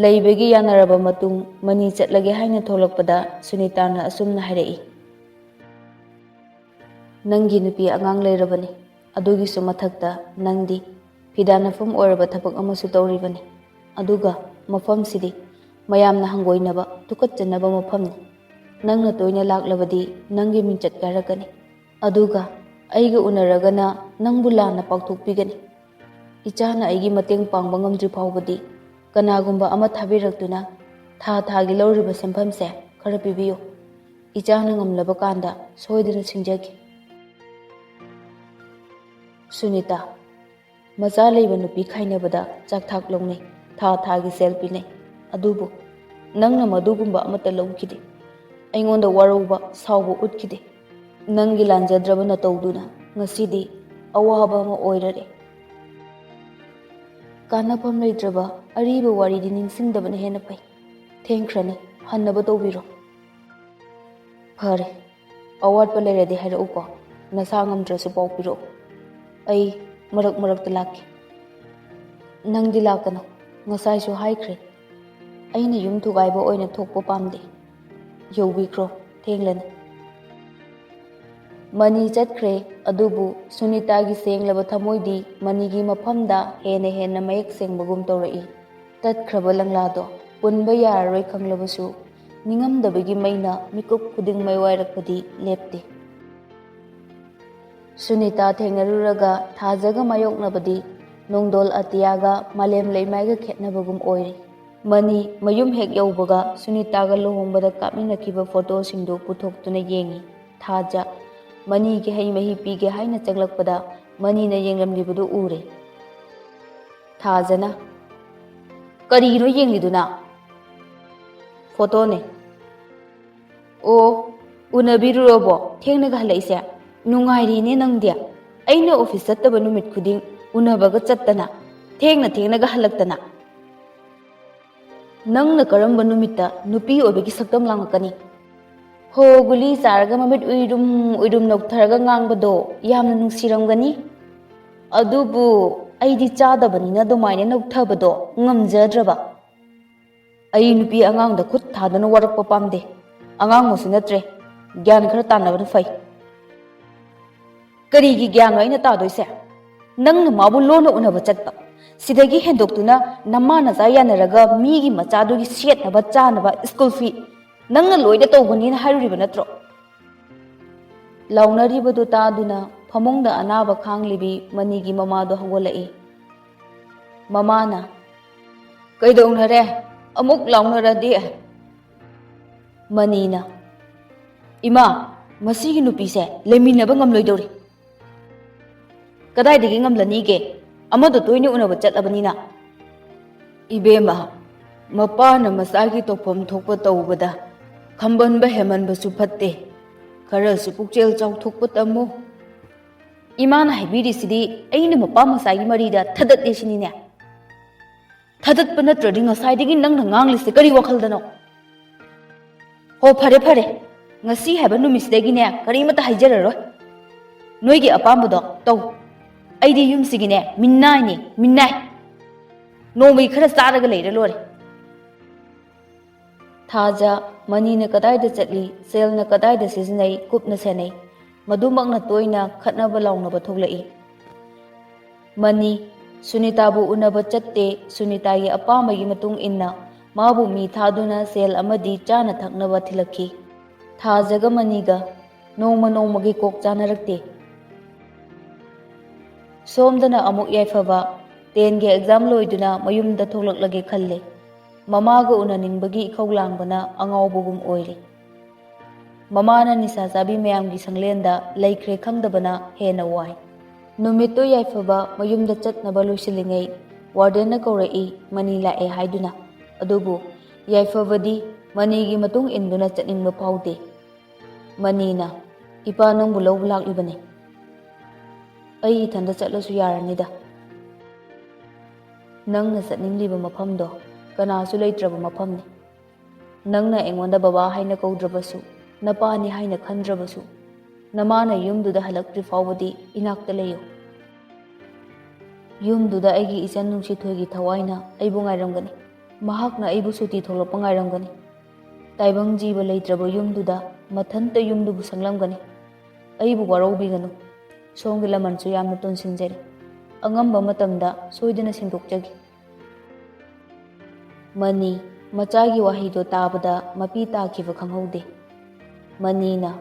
ꯂꯩꯕꯒꯤ ꯌꯥꯅꯔꯕ ꯃꯇꯨꯡ ꯃꯅꯤ ꯆꯠꯂꯒꯦ ꯍꯥꯏꯅ ꯊꯣꯛꯂꯛꯄꯗ ꯁꯨꯅꯤꯇꯥꯅ ꯑꯁꯨꯝꯅ ꯍꯥꯏꯔꯛꯏ, "ꯅꯪꯒꯤ ꯅꯨꯄꯤ ꯑꯉꯥꯡ ꯂꯩꯔꯕꯅꯤ꯫ ꯑꯗꯨꯒꯤꯁꯨ ꯃꯊꯛꯇ ꯅꯪꯗꯤ ꯐꯤꯗꯥ ꯅꯐꯝ ꯑꯣꯏꯔꯕ ꯊꯕꯛ ꯑꯃꯁꯨ ꯇꯧꯔꯤꯕꯅꯤ꯫ ꯑꯗꯨꯒ ꯃꯐꯝꯁꯤꯗꯤ ꯃꯌꯥꯝꯅ ꯍꯪꯒꯣꯏꯅꯕ, ꯇꯨꯀꯠꯆꯅꯕ ꯃꯐꯝꯅꯤ꯫ ꯅꯪꯅ ꯇꯣꯏꯅ ꯂꯥꯛꯂꯕꯗꯤ ꯅꯪꯒꯤ ꯃꯤꯡꯆꯠ ꯀꯥꯏꯔꯛꯀꯅꯤ꯫ ꯑꯗꯨꯒ ꯑꯩꯒ ꯎꯅꯔꯒꯅ ꯅꯪꯕꯨ ꯂꯥꯟꯅ ꯄꯥꯎꯊꯣꯛꯄꯤꯒꯅꯤ꯫ ꯏꯆꯥꯅ ꯑꯩꯒꯤ ꯃꯇꯦꯡ ꯄꯥꯡꯕ ꯉꯝꯗ꯭ꯔꯤ ꯐꯥꯎꯕꯗꯤ ꯀꯅꯥꯒꯨꯝꯕ ꯑꯃ ꯊꯥꯕꯤꯔꯛꯇꯨꯅ ꯊꯥ ꯊꯥꯒꯤ ꯂꯧꯔꯤꯕ ꯁꯦꯟꯐꯝꯁꯦ ꯈꯔ ꯄꯤꯕꯤꯌꯨ꯫ ꯏꯆꯥꯅ ꯉꯝꯂꯕ ꯀꯥꯟꯗ ꯁꯣꯏꯗꯅ ꯁꯤꯡꯖꯒꯦ꯫" ꯁꯨꯅꯤꯇꯥ, ꯃꯆꯥ ꯂꯩꯕ ꯅꯨꯄꯤ ꯈꯥꯏꯅꯕꯗ ꯆꯥꯛꯊꯥꯛ ꯂꯧꯅꯩ꯫ ꯊꯥ ꯊꯥꯒꯤ ꯁꯦꯜ ꯄꯤꯅꯩ꯫ ꯑꯗꯨꯕꯨ ꯅꯪꯅ ꯃꯗꯨꯒꯨꯝꯕ ꯑꯃꯠꯇ ꯂꯧꯈꯤꯗꯦ꯫ ꯑꯩꯉꯣꯟꯗ ꯋꯥꯔꯧꯕ, ꯁꯥꯎꯕ ꯎꯠꯈꯤꯗꯦ꯫ ꯅꯪꯒꯤ ꯂꯥꯟꯖꯗ꯭ꯔꯕ ꯅꯇꯧꯗꯨꯅ ꯉꯁꯤꯗꯤ ꯑꯋꯥꯕ ꯑꯃ ꯑꯣꯏꯔꯔꯦ꯫ ꯀꯥꯟꯅꯐꯝ ꯂꯩꯇ꯭ꯔꯕ ꯑꯔꯤꯕ ꯋꯥꯔꯤꯗꯤ ꯅꯤꯡꯁꯤꯡꯗꯕꯅ ꯍꯦꯟꯅ ꯐꯩ꯫ ꯊꯦꯡꯈ꯭ꯔꯅꯤ, ꯍꯟꯅꯕ ꯇꯧꯕꯤꯔꯣ꯫ ꯐꯔꯦ, ꯑꯋꯥꯠꯄ ꯂꯩꯔꯗꯤ ꯍꯥꯏꯔꯛꯎꯀꯣ꯫ ꯅꯁꯥ ꯉꯝꯗ꯭ꯔꯁꯨ ꯄꯥꯎ ꯄꯤꯔꯛꯎ꯫ ꯑꯩ ꯃꯔꯛ ꯃꯔꯛꯇ ꯂꯥꯛꯀꯦ꯫ ꯅꯪꯗꯤ ꯂꯥꯛꯀꯅꯨ꯫ ꯉꯁꯥꯏꯁꯨ ꯍꯥꯏꯈ꯭ꯔꯦ, ꯑꯩꯅ ꯌꯨꯝ ꯊꯨꯒꯥꯏꯕ ꯑꯣꯏꯅ ꯊꯣꯛꯄ ꯄꯥꯝꯗꯦ꯫ ꯌꯧꯕꯤꯈ꯭ꯔꯣ, ꯊꯦꯡꯂꯅꯤ꯫ ꯃꯅꯤ ꯆꯠꯈ꯭ꯔꯦ, ꯑꯗꯨꯕꯨ ꯁꯨꯅꯤꯇꯥꯒꯤ ꯁꯦꯡꯂꯕ ꯊꯃꯣꯏꯗꯤ ꯃꯅꯤꯒꯤ ꯃꯐꯝꯗ ꯍꯦꯟꯅ ꯍꯦꯟꯅ ꯃꯌꯦꯛ ꯁꯦꯡꯕꯒꯨꯝ ꯇꯧꯔꯛꯏ꯫ ꯇꯠꯈ꯭ꯔꯕ ꯂꯪꯂꯥꯗꯣ ꯄꯨꯟꯕ ꯌꯥꯔꯔꯣꯏ ꯈꯪꯂꯕꯁꯨ, ꯅꯤꯡꯉꯝꯗꯕꯒꯤ ꯃꯩꯅ ꯃꯤꯀꯨꯞ ꯈꯨꯗꯤꯡ ꯃꯩ ꯋꯥꯏꯔꯛꯄꯗꯤ ꯂꯦꯞꯇꯦ꯫ ꯁꯨꯅꯤꯇꯥ ꯊꯦꯡꯅꯔꯨꯔꯒ ꯊꯥꯖꯒ ꯃꯥꯌꯣꯛꯅꯕꯗꯤ ꯅꯣꯡꯗꯣꯜ ꯑꯇꯤꯌꯥꯒ ꯃꯥꯂꯦꯝ ꯂꯩꯃꯥꯏꯒ ꯈꯦꯠꯅꯕꯒꯨꯝ ꯑꯣꯏꯔꯤ꯫ ꯃꯅꯤ ꯃꯌꯨꯝ ꯍꯦꯛ ꯌꯧꯕꯒ ꯁꯨꯅꯤꯇꯥꯒ ꯂꯨꯍꯣꯡꯕꯗ ꯀꯥꯞꯃꯤꯟꯅꯈꯤꯕ ꯐꯣꯇꯣꯁꯤꯡꯗꯨ ꯄꯨꯊꯣꯛꯇꯨꯅ ꯌꯦꯡꯉꯤ꯫ ꯊꯥꯖ ꯃꯅꯤꯒꯤ ꯍꯩ ꯃꯍꯤ ꯄꯤꯒꯦ ꯍꯥꯏꯅ ꯆꯪꯂꯛꯄꯗ ꯃꯅꯤꯅ ꯌꯦꯡꯂꯝꯂꯤꯕꯗꯨ ꯎꯔꯦ꯫ ꯊꯥꯖꯅ, "ꯀꯔꯤꯒꯤꯅꯣ ꯌꯦꯡꯂꯤꯗꯨꯅ?" "ꯐꯣꯇꯣꯅꯦ꯫" "ꯑꯣ, ꯎꯅꯕꯤꯔꯨꯔꯕꯣ? ꯊꯦꯡꯅꯒ ꯍꯜꯂꯛꯏꯁꯦ? ꯅꯨꯡꯉꯥꯏꯔꯤꯅꯦ ꯅꯪꯗꯤ꯫ ꯑꯩꯅ ꯑꯣꯐꯤꯁ ꯆꯠꯇꯕ ꯅꯨꯃꯤꯠ ꯈꯨꯗꯤꯡ ꯎꯅꯕꯒ ꯆꯠꯇꯅ, ꯊꯦꯡꯅ ꯊꯦꯡꯅꯒ ꯍꯜꯂꯛꯇꯅ꯫" "ꯅꯪꯅ ꯀꯔꯝꯕ ꯅꯨꯃꯤꯠꯇ ꯅꯨꯄꯤ ꯑꯣꯏꯕꯒꯤ ꯁꯛꯇꯝ ꯂꯥꯡꯂꯛꯀꯅꯤ?" "ꯍꯣ, ꯒꯨꯂꯤ ꯆꯥꯔꯒ ꯃꯃꯤꯠ ꯎꯏꯔꯨꯝ ꯎꯏꯔꯨꯝ ꯅꯣꯛꯊꯔꯒ ꯉꯥꯡꯕꯗꯣ ꯌꯥꯝꯅ ꯅꯨꯡꯁꯤꯔꯝꯒꯅꯤ꯫ ꯑꯗꯨꯕꯨ ꯑꯩꯗꯤ ꯆꯥꯗꯕꯅꯤꯅ ꯑꯗꯨꯃꯥꯏꯅ ꯅꯣꯛꯊꯕꯗꯣ ꯉꯝꯖꯗ꯭ꯔꯕ꯫ ꯑꯩ ꯅꯨꯄꯤ ꯑꯉꯥꯡꯗ ꯈꯨꯠ ꯊꯥꯗꯨꯅ ꯋꯥꯔꯛꯄ ꯄꯥꯝꯗꯦ꯫ ꯑꯉꯥꯡꯃꯛꯁꯨ ꯅꯠꯇ꯭ꯔꯦ꯫ ꯒ꯭ꯌꯥꯟ ꯈꯔ ꯇꯥꯟꯅꯕꯅ ꯐꯩ꯫" "ꯀꯔꯤꯒꯤ ꯒ꯭ꯌꯥꯟꯅꯣ ꯑꯩꯅ ꯇꯥꯗꯣꯏꯁꯦ? ꯅꯪꯅ ꯃꯥꯕꯨ ꯂꯣꯟꯅ ꯎꯅꯕ ꯆꯠꯄ, ꯁꯤꯗꯒꯤ ꯍꯦꯟꯗꯣꯛꯇꯨꯅ ꯅꯃꯥ ꯅꯆꯥ ꯌꯥꯅꯔꯒ ꯃꯤꯒꯤ ꯃꯆꯥꯗꯨꯒꯤ ꯁꯦꯠꯅꯕ ꯆꯥꯅꯕ ꯁ꯭ꯀꯨꯜ ꯐꯤ ꯅꯪꯅ ꯂꯣꯏꯅ ꯇꯧꯒꯅꯤꯅ ꯍꯥꯏꯔꯨꯔꯤꯕ ꯅꯠꯇ꯭ꯔꯣ?" ꯂꯥꯎꯅꯔꯤꯕꯗꯨ ꯇꯥꯗꯨꯅ ꯐꯃꯨꯡꯗ ꯑꯅꯥꯕ ꯈꯥꯡꯂꯤꯕꯤ ꯃꯅꯤꯒꯤ ꯃꯃꯥꯗꯣ ꯍꯧꯒꯠꯂꯛꯏ꯫ ꯃꯃꯥꯅ, "ꯀꯩꯗꯧꯅꯔꯦ? ꯑꯃꯨꯛ ꯂꯥꯎꯅꯔꯗꯤ?" ꯃꯅꯤꯅ, "ꯏꯃꯥ, ꯃꯁꯤꯒꯤ ꯅꯨꯄꯤꯁꯦ ꯂꯩꯃꯤꯟꯅꯕ ꯉꯝꯂꯣꯏꯗꯧꯔꯤ꯫" "ꯀꯗꯥꯏꯗꯒꯤ ꯉꯝꯂꯅꯤꯒꯦ? ꯑꯃꯗꯣ ꯇꯣꯏꯅ ꯎꯅꯕ ꯆꯠꯂꯕꯅꯤꯅ꯫" ꯏꯕꯦꯝꯃ, ꯃꯄꯥꯅ ꯃꯆꯥꯒꯤ ꯇꯧꯐꯝ ꯊꯣꯛꯄ ꯇꯧꯕꯗ ꯈꯝꯕꯟꯕ ꯍꯦꯃꯟꯕꯁꯨ ꯐꯠꯇꯦ꯫ ꯈꯔꯁꯨ ꯄꯨꯛꯆꯦꯜ ꯆꯥꯎꯊꯣꯛꯄ ꯇꯝꯃꯨ꯫ ꯏꯃꯥꯅ ꯍꯥꯏꯕꯤꯔꯤꯁꯤꯗꯤ ꯑꯩꯅ ꯃꯄꯥ ꯃꯆꯥꯒꯤ ꯃꯔꯤꯗ ꯊꯗꯠꯂꯦ ꯁꯤꯅꯤꯅꯦ꯫ ꯊꯗꯠꯄ ꯅꯠꯇ꯭ꯔꯗꯤ ꯉꯁꯥꯏꯗꯒꯤ ꯅꯪꯅ ꯉꯥꯡꯂꯤꯁꯦ ꯀꯔꯤ ꯋꯥꯈꯜꯗꯅꯣ? ꯍꯣ, ꯐꯔꯦ ꯐꯔꯦ, ꯉꯁꯤ ꯍꯥꯏꯕ ꯅꯨꯃꯤꯠꯁꯤꯗꯒꯤꯅꯦ ꯀꯔꯤꯃꯠꯇ ꯍꯥꯏꯖꯔꯔꯣꯏ꯫ ꯅꯣꯏꯒꯤ ꯑꯄꯥꯝꯕꯗꯣ ꯇꯧ꯫ ꯑꯩꯗꯤ ꯌꯨꯝꯁꯤꯒꯤꯅꯦ ꯃꯤꯅꯥꯏꯅꯤ, ꯃꯤꯅꯥꯏ꯫ ꯅꯣꯡꯃꯒꯤ ꯈꯔ ꯆꯥꯔꯒ ꯂꯩꯔ ꯂꯣꯏꯔꯦ꯫ ꯊꯥꯖ, ꯃꯅꯤꯅ ꯀꯗꯥꯏꯗ ꯆꯠꯂꯤ, ꯁꯦꯜꯅ ꯀꯗꯥꯏꯗ ꯁꯤꯖꯤꯟꯅꯩ ꯀꯨꯞꯅ ꯁꯦꯟꯅꯩ꯫ ꯃꯗꯨꯃꯛꯅ ꯇꯣꯏꯅ ꯈꯠꯅꯕ ꯂꯥꯎꯅꯕ ꯊꯣꯛꯂꯛꯏ꯫ ꯃꯅꯤ, ꯁꯨꯅꯤꯇꯥꯕꯨ ꯎꯅꯕ ꯆꯠꯇꯦ꯫ ꯁꯨꯅꯤꯇꯥꯒꯤ ꯑꯄꯥꯝꯕꯒꯤ ꯃꯇꯨꯡ ꯏꯟꯅ ꯃꯥꯕꯨ ꯃꯤ ꯊꯥꯗꯨꯅ ꯁꯦꯜ ꯑꯃꯗꯤ ꯆꯥꯅ ꯊꯛꯅꯕ ꯊꯤꯜꯂꯛꯈꯤ꯫ ꯊꯥꯖꯒ ꯃꯅꯤꯒ ꯅꯣꯡꯃ ꯅꯣꯡꯃꯒꯤ ꯀꯣꯛ ꯆꯥꯅꯔꯛꯇꯦ꯫ ꯁꯣꯝꯗꯅ ꯑꯃꯨꯛ ꯌꯥꯏꯐꯕ ꯇꯦꯟꯒꯤ ꯑꯦꯛꯖꯥꯝ ꯂꯣꯏꯗꯨꯅ ꯃꯌꯨꯝꯗ ꯊꯣꯛꯂꯛꯂꯒꯦ ꯈꯜꯂꯦ꯫ ꯃꯃꯥꯒ ꯎꯅꯅꯤꯡꯕꯒꯤ ꯏꯈꯧ ꯂꯥꯡꯕꯅ ꯑꯉꯥꯎꯕꯒꯨꯝ ꯑꯣꯏꯔꯦ꯫ ꯃꯃꯥꯅ ꯅꯤꯁꯥ ꯆꯥꯕꯤ ꯃꯌꯥꯝꯒꯤ ꯁꯪꯂꯦꯟꯗ ꯂꯩꯈ꯭ꯔꯦ ꯈꯪꯗꯕꯅ ꯍꯦꯟꯅ ꯋꯥꯏ꯫ ꯅꯨꯃꯤꯠꯇꯨ ꯌꯥꯏꯐꯕ ꯃꯌꯨꯝꯗ ꯆꯠꯅꯕ ꯂꯣꯏꯁꯤꯜꯂꯤꯉꯩ ꯋꯥꯔꯗꯦꯟꯅ ꯀꯧꯔꯛꯏ, ꯃꯅꯤ ꯂꯥꯛꯑꯦ ꯍꯥꯏꯗꯨꯅ꯫ ꯑꯗꯨꯕꯨ ꯌꯥꯏꯐꯕꯗꯤ ꯃꯅꯤꯒꯤ ꯃꯇꯨꯡ ꯏꯟꯗꯨꯅ ꯆꯠꯅꯤꯡꯕ ꯐꯥꯎꯗꯦ꯫ ꯃꯅꯤꯅ, "ꯏꯄꯥ ꯅꯪꯕꯨ ꯂꯧꯕ ꯂꯥꯛꯂꯤꯕꯅꯤ꯫ ꯑꯩ ꯏꯊꯟꯇ ꯆꯠꯂꯁꯨ ꯌꯥꯔꯅꯤꯗ꯫ ꯅꯪꯅ ꯆꯠꯅꯤꯡꯂꯤꯕ ꯃꯐꯝꯗꯣ ꯀꯅꯥꯁꯨ ꯂꯩꯇ꯭ꯔꯕ ꯃꯐꯝꯅꯤ꯫ ꯅꯪꯅ ꯑꯩꯉꯣꯟꯗ ꯕꯕꯥ ꯍꯥꯏꯅ ꯀꯧꯗ꯭ꯔꯕꯁꯨ, ꯅꯄꯥꯅꯤ ꯍꯥꯏꯅ ꯈꯟꯗ꯭ꯔꯕꯁꯨ, ꯅꯃꯥꯅ ꯌꯨꯝꯗꯨꯗ ꯍꯜꯂꯛꯇ꯭ꯔꯤ ꯐꯥꯎꯕꯗꯤ ꯏꯅꯥꯛꯇ ꯂꯩꯌꯨ꯫ ꯌꯨꯝꯗꯨꯗ ꯑꯩꯒꯤ ꯏꯆꯟ ꯅꯨꯡꯁꯤꯊꯣꯏꯒꯤ ꯊꯋꯥꯏꯅ ꯑꯩꯕꯨ ꯉꯥꯏꯔꯝꯒꯅꯤ꯫ ꯃꯍꯥꯛꯅ ꯑꯩꯕꯨ ꯁꯨꯇꯤ ꯊꯣꯛꯂꯛꯄ ꯉꯥꯏꯔꯝꯒꯅꯤ꯫ ꯇꯥꯏꯕꯪ ꯖꯤꯕ ꯂꯩꯇ꯭ꯔꯕ ꯌꯨꯝꯗꯨꯗ ꯃꯊꯟꯇ ꯌꯨꯝꯗꯨꯕꯨ ꯁꯪꯂꯝꯒꯅꯤ꯫ ꯑꯩꯕꯨ ꯋꯥꯔꯧꯕꯤꯒꯅꯨ꯫ ꯁꯣꯝꯒꯤ ꯂꯃꯟꯁꯨ ꯌꯥꯝꯅ ꯇꯣꯟꯁꯤꯟꯖꯔꯤ꯫ ꯑꯉꯝꯕ ꯃꯇꯝꯗ ꯁꯣꯏꯗꯅ ꯁꯤꯟꯗꯣꯛꯆꯒꯦ꯫" ꯃꯅꯤ, ꯃꯆꯥꯒꯤ ꯋꯥꯍꯩꯗꯣ ꯇꯥꯕꯗ ꯃꯄꯤ ꯇꯥꯈꯤꯕ ꯈꯪꯍꯧꯗꯦ꯫ ꯃꯅꯤꯅ,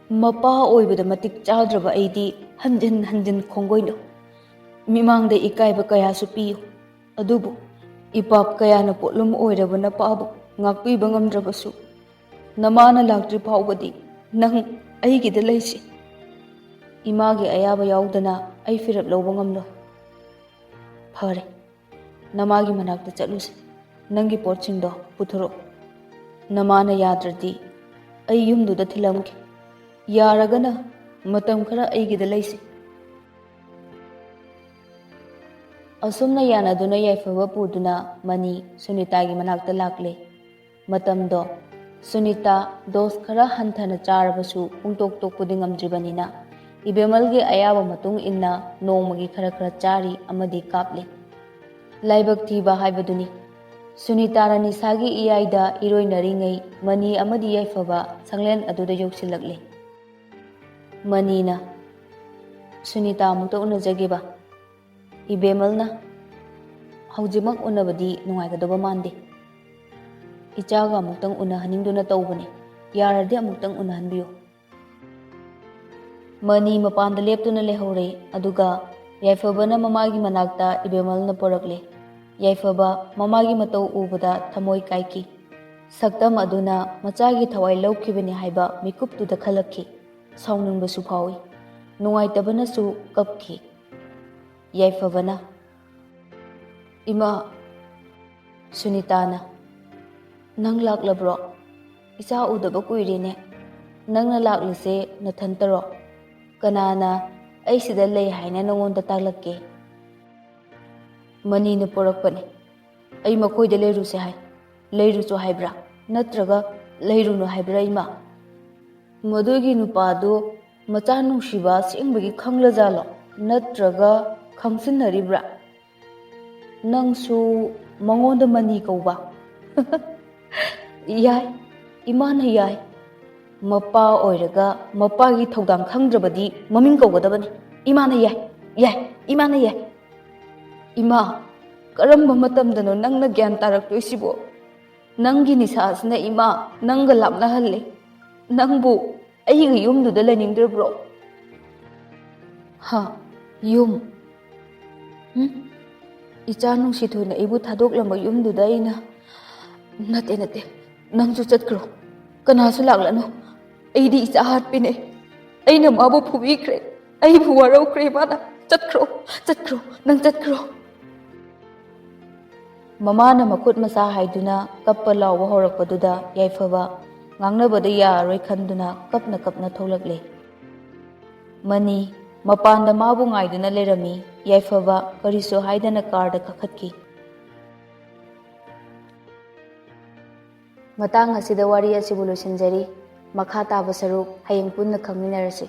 "ꯃꯄꯥ ꯑꯣꯏꯕꯗ ꯃꯇꯤꯛ ꯆꯥꯗ꯭ꯔꯕ ꯑꯩꯗꯤ ꯍꯟꯖꯤꯟ ꯍꯟꯖꯤꯟ ꯈꯣꯡꯒꯣꯏꯅꯧ꯫ ꯃꯤꯃꯥꯡꯗ ꯏꯀꯥꯏꯕ ꯀꯌꯥꯁꯨ ꯄꯤꯌꯨ꯫ ꯑꯗꯨꯕꯨ ꯏꯄꯥꯛ ꯀꯌꯥꯅ ꯄꯣꯠꯂꯨꯝ ꯑꯣꯏꯔꯕ ꯅꯄꯥꯕꯨ ꯉꯥꯛꯄꯤꯕ ꯉꯝꯗ꯭ꯔꯕꯁꯨ, ꯅꯃꯥꯅ ꯂꯥꯛꯇ꯭ꯔꯤ ꯐꯥꯎꯕꯗꯤ ꯅꯪ ꯑꯩꯒꯤꯗ ꯂꯩꯁꯤ꯫ ꯏꯃꯥꯒꯤ ꯑꯌꯥꯕ ꯌꯥꯎꯗꯅ ꯑꯩ ꯐꯤꯔꯦꯞ ꯂꯧꯕ ꯉꯝꯂꯣꯏ꯫" "ꯐꯔꯦ, ꯅꯃꯥꯒꯤ ꯃꯅꯥꯛꯇ ꯆꯠꯂꯨꯁꯦ꯫ ꯅꯪꯒꯤ ꯄꯣꯠꯁꯤꯡꯗꯣ ꯄꯨꯊꯣꯔꯛꯑꯣ꯫ ꯅꯃꯥꯅ ꯌꯥꯗ꯭ꯔꯗꯤ ꯑꯩ ꯌꯨꯝꯗꯨꯗ ꯊꯤꯜꯂꯝꯒꯦ꯫ ꯌꯥꯔꯒꯅ ꯃꯇꯝ ꯈꯔ ꯑꯩꯒꯤꯗ ꯂꯩꯁꯤ꯫ ꯑꯁꯨꯝꯅ ꯌꯥꯅꯗꯨꯅ ꯌꯥꯏꯐꯕ ꯄꯨꯗꯨꯅ ꯃꯅꯤ ꯁꯨꯅꯤꯇꯥꯒꯤ ꯃꯅꯥꯛꯇ ꯂꯥꯛꯂꯦ꯫ ꯃꯇꯝꯗꯣ ꯁꯨꯅꯤꯇꯥ ꯗꯣꯁ ꯈꯔ ꯍꯟꯊꯅ ꯆꯥꯔꯕꯁꯨ ꯄꯨꯡꯇꯣꯛ ꯇꯣꯛꯄꯗꯤ ꯉꯝꯗ꯭ꯔꯤꯕꯅꯤꯅ, ꯏꯕꯦꯃꯜꯒꯤ ꯑꯌꯥꯕ ꯃꯇꯨꯡ ꯏꯟꯅ ꯅꯣꯡꯃꯒꯤ ꯈꯔ ꯈꯔ ꯆꯥꯔꯤ ꯑꯃꯗꯤ ꯀꯥꯞꯂꯤ꯫ ꯂꯥꯏꯕꯛ ꯊꯤꯕ ꯍꯥꯏꯕꯗꯨꯅꯤ꯫ ꯁꯨꯅꯤꯇꯥꯅ ꯅꯤꯁꯥꯒꯤ ꯏꯌꯥꯏꯗ ꯏꯔꯣꯏꯅꯔꯤꯉꯩ ꯃꯅꯤ ꯑꯃꯗꯤ ꯌꯥꯏꯐꯕ ꯁꯪꯂꯦꯟ ꯑꯗꯨꯗ ꯌꯧꯁꯤꯜꯂꯛꯂꯤ꯫ ꯃꯅꯤꯅ, "ꯁꯨꯅꯤꯇꯥ ꯑꯃꯨꯛꯇ ꯎꯅꯖꯒꯦꯕ꯫" ꯏꯕꯦꯃꯜꯅ, "ꯍꯧꯖꯤꯛꯃꯛ ꯎꯅꯕꯗꯤ ꯅꯨꯡꯉꯥꯏꯒꯗꯕ ꯃꯥꯟꯗꯦ꯫ ꯏꯆꯥꯒ ꯑꯃꯨꯛꯇꯪ ꯎꯅꯍꯟꯅꯤꯡꯗꯨꯅ ꯇꯧꯕꯅꯦ꯫ ꯌꯥꯔꯗꯤ ꯑꯃꯨꯛꯇꯪ ꯎꯅꯍꯟꯕꯤꯌꯨ꯫" ꯃꯅꯤ ꯃꯄꯥꯟꯗ ꯂꯦꯞꯇꯨꯅ ꯂꯩꯍꯧꯔꯦ, ꯑꯗꯨꯒ ꯌꯥꯏꯐꯕꯅ ꯃꯃꯥꯒꯤ ꯃꯅꯥꯛꯇ ꯏꯕꯦꯃꯜꯅ ꯄꯣꯔꯛꯂꯦ꯫ ꯌꯥꯏꯐꯕ ꯃꯃꯥꯒꯤ ꯃꯇꯧ ꯎꯕꯗ ꯊꯃꯣꯏ ꯀꯥꯏꯈꯤ꯫ ꯁꯛꯇꯝ ꯑꯗꯨꯅ ꯃꯆꯥꯒꯤ ꯊꯋꯥꯏ ꯂꯧꯈꯤꯕꯅꯤ ꯍꯥꯏꯕ ꯃꯤꯀꯨꯞꯇꯨꯗ ꯈꯜꯂꯛꯈꯤ꯫ ꯁꯥꯎꯅꯤꯡꯕꯁꯨ ꯐꯥꯎꯏ, ꯅꯨꯡꯉꯥꯏꯇꯕꯅꯁꯨ ꯀꯞꯈꯤ꯫ ꯌꯥꯏꯐꯕꯅ, "ꯏꯃꯥ꯫" ꯁꯨꯅꯤꯇꯥꯅ, "ꯅꯪ ꯂꯥꯛꯂꯕ꯭ꯔꯣ? ꯏꯆꯥ ꯎꯗꯕ ꯀꯨꯏꯔꯦꯅꯦ꯫ ꯅꯪꯅ ꯂꯥꯛꯂꯤꯁꯦ ꯅꯊꯟꯇꯔꯣ? ꯀꯅꯥꯅ ꯑꯩ ꯁꯤꯗ ꯂꯩ ꯍꯥꯏꯅ ꯅꯉꯣꯟꯗ ꯇꯥꯛꯂꯛꯀꯦ?" ꯃꯅꯤꯅ ꯄꯣꯔꯛꯄꯅꯦ꯫ "ꯑꯩ ꯃꯈꯣꯏꯗ ꯂꯩꯔꯨꯁꯦ ꯍꯥꯏ꯫ ꯂꯩꯔꯨꯆꯣ ꯍꯥꯏꯕ꯭ꯔꯥ? ꯅꯠꯇ꯭ꯔꯒ ꯂꯩꯔꯨꯅꯨ ꯍꯥꯏꯕ꯭ꯔꯥ, ꯏꯃꯥ?" "ꯃꯗꯨꯒꯤ ꯅꯨꯄꯥꯗꯨ ꯃꯆꯥ ꯅꯨꯡꯁꯤꯕ ꯑꯁꯦꯡꯕꯒꯤ ꯈꯪꯂꯖꯥꯠꯂꯣ? ꯅꯠꯇ꯭ꯔꯒ ꯈꯪꯁꯤꯟꯅꯔꯤꯕ꯭ꯔꯥ? ꯅꯪꯁꯨ ꯃꯉꯣꯟꯗ ꯃꯅꯤ ꯀꯧꯕ?" "ꯌꯥꯏ, ꯏꯃꯥꯅ ꯌꯥꯏ꯫ ꯃꯄꯥ ꯑꯣꯏꯔꯒ ꯃꯄꯥꯒꯤ ꯊꯧꯗꯥꯡ ꯈꯪꯗ꯭ꯔꯕꯗꯤ ꯃꯃꯤꯡ ꯀꯧꯒꯗꯕꯅꯤ꯫ ꯏꯃꯥꯅ ꯌꯥꯏ, ꯌꯥꯏ, ꯏꯃꯥꯅ ꯌꯥꯏ꯫" "ꯏꯃꯥ, ꯀꯔꯝꯕ ꯃꯇꯝꯗꯅꯣ ꯅꯪꯅ ꯒ꯭ꯌꯥꯟ ꯇꯥꯔꯛꯇꯣꯏꯁꯤꯕꯣ? ꯅꯪꯒꯤ ꯅꯤꯁꯥꯁꯤꯅ ꯏꯃꯥ ꯅꯪꯒ ꯂꯥꯞꯅꯍꯜꯂꯦ꯫ ꯅꯪꯕꯨ ꯑꯩꯒꯤ ꯌꯨꯝꯗꯨꯗ ꯂꯩꯅꯤꯡꯗ꯭ꯔꯕ꯭ꯔꯣ?" "ꯍꯥ? ꯌꯨꯝ? ꯎꯝ? ꯏꯆꯥ ꯅꯨꯡꯁꯤ ꯊꯣꯏꯅ ꯑꯩꯕꯨ ꯊꯥꯗꯣꯛꯂꯝꯕ ꯌꯨꯝꯗꯨꯗ ꯑꯩꯅ?" "ꯅꯠꯇꯦ, ꯅꯠꯇꯦ, ꯅꯪꯁꯨ ꯆꯠꯈ꯭ꯔꯣ꯫ ꯀꯅꯥꯁꯨ ꯂꯥꯛꯂꯅꯨ꯫ ꯑꯩꯗꯤ ꯏꯆꯥ ꯍꯥꯠꯄꯤꯅꯦ꯫ ꯑꯩꯅ ꯃꯥꯕꯨ ꯐꯨꯕꯤꯈ꯭ꯔꯦ꯫ ꯑꯩꯕꯨ ꯋꯥꯔꯧꯈ꯭ꯔꯦ ꯃꯥꯅ꯫ ꯆꯠꯈ꯭ꯔꯣ, ꯆꯠꯈ꯭ꯔꯣ, ꯅꯪ ꯆꯠꯈ꯭ꯔꯣ꯫" ꯃꯃꯥꯅ ꯃꯈꯨꯠ ꯃꯁꯥ ꯍꯥꯏꯗꯨꯅ ꯀꯞꯄ ꯂꯥꯎꯕ ꯍꯧꯔꯛꯄꯗꯨꯗ ꯌꯥꯏꯐꯕ ꯉꯥꯡꯅꯕꯗ ꯌꯥꯔꯔꯣꯏ ꯈꯟꯗꯨꯅ ꯀꯞꯅ ꯀꯞꯅ ꯊꯣꯛꯂꯛꯂꯦ꯫ ꯃꯅꯤ ꯃꯄꯥꯟꯗ ꯃꯥꯕꯨ ꯉꯥꯏꯗꯨꯅ ꯂꯩꯔꯝꯃꯤ꯫ ꯌꯥꯏꯐꯕ ꯀꯔꯤꯁꯨ ꯍꯥꯏꯗꯅ ꯀꯥꯔꯗ ꯀꯥꯈꯠꯈꯤ꯫ ꯃꯇꯥꯡ ꯑꯁꯤꯗ ꯋꯥꯔꯤ ꯑꯁꯤꯕꯨ ꯂꯣꯏꯁꯤꯟꯖꯔꯤ꯫ ꯃꯈꯥ ꯇꯥꯕ ꯁꯔꯨꯛ ꯍꯌꯦꯡ ꯄꯨꯟꯅ ꯈꯪꯃꯤꯟꯅꯔꯁꯤ꯫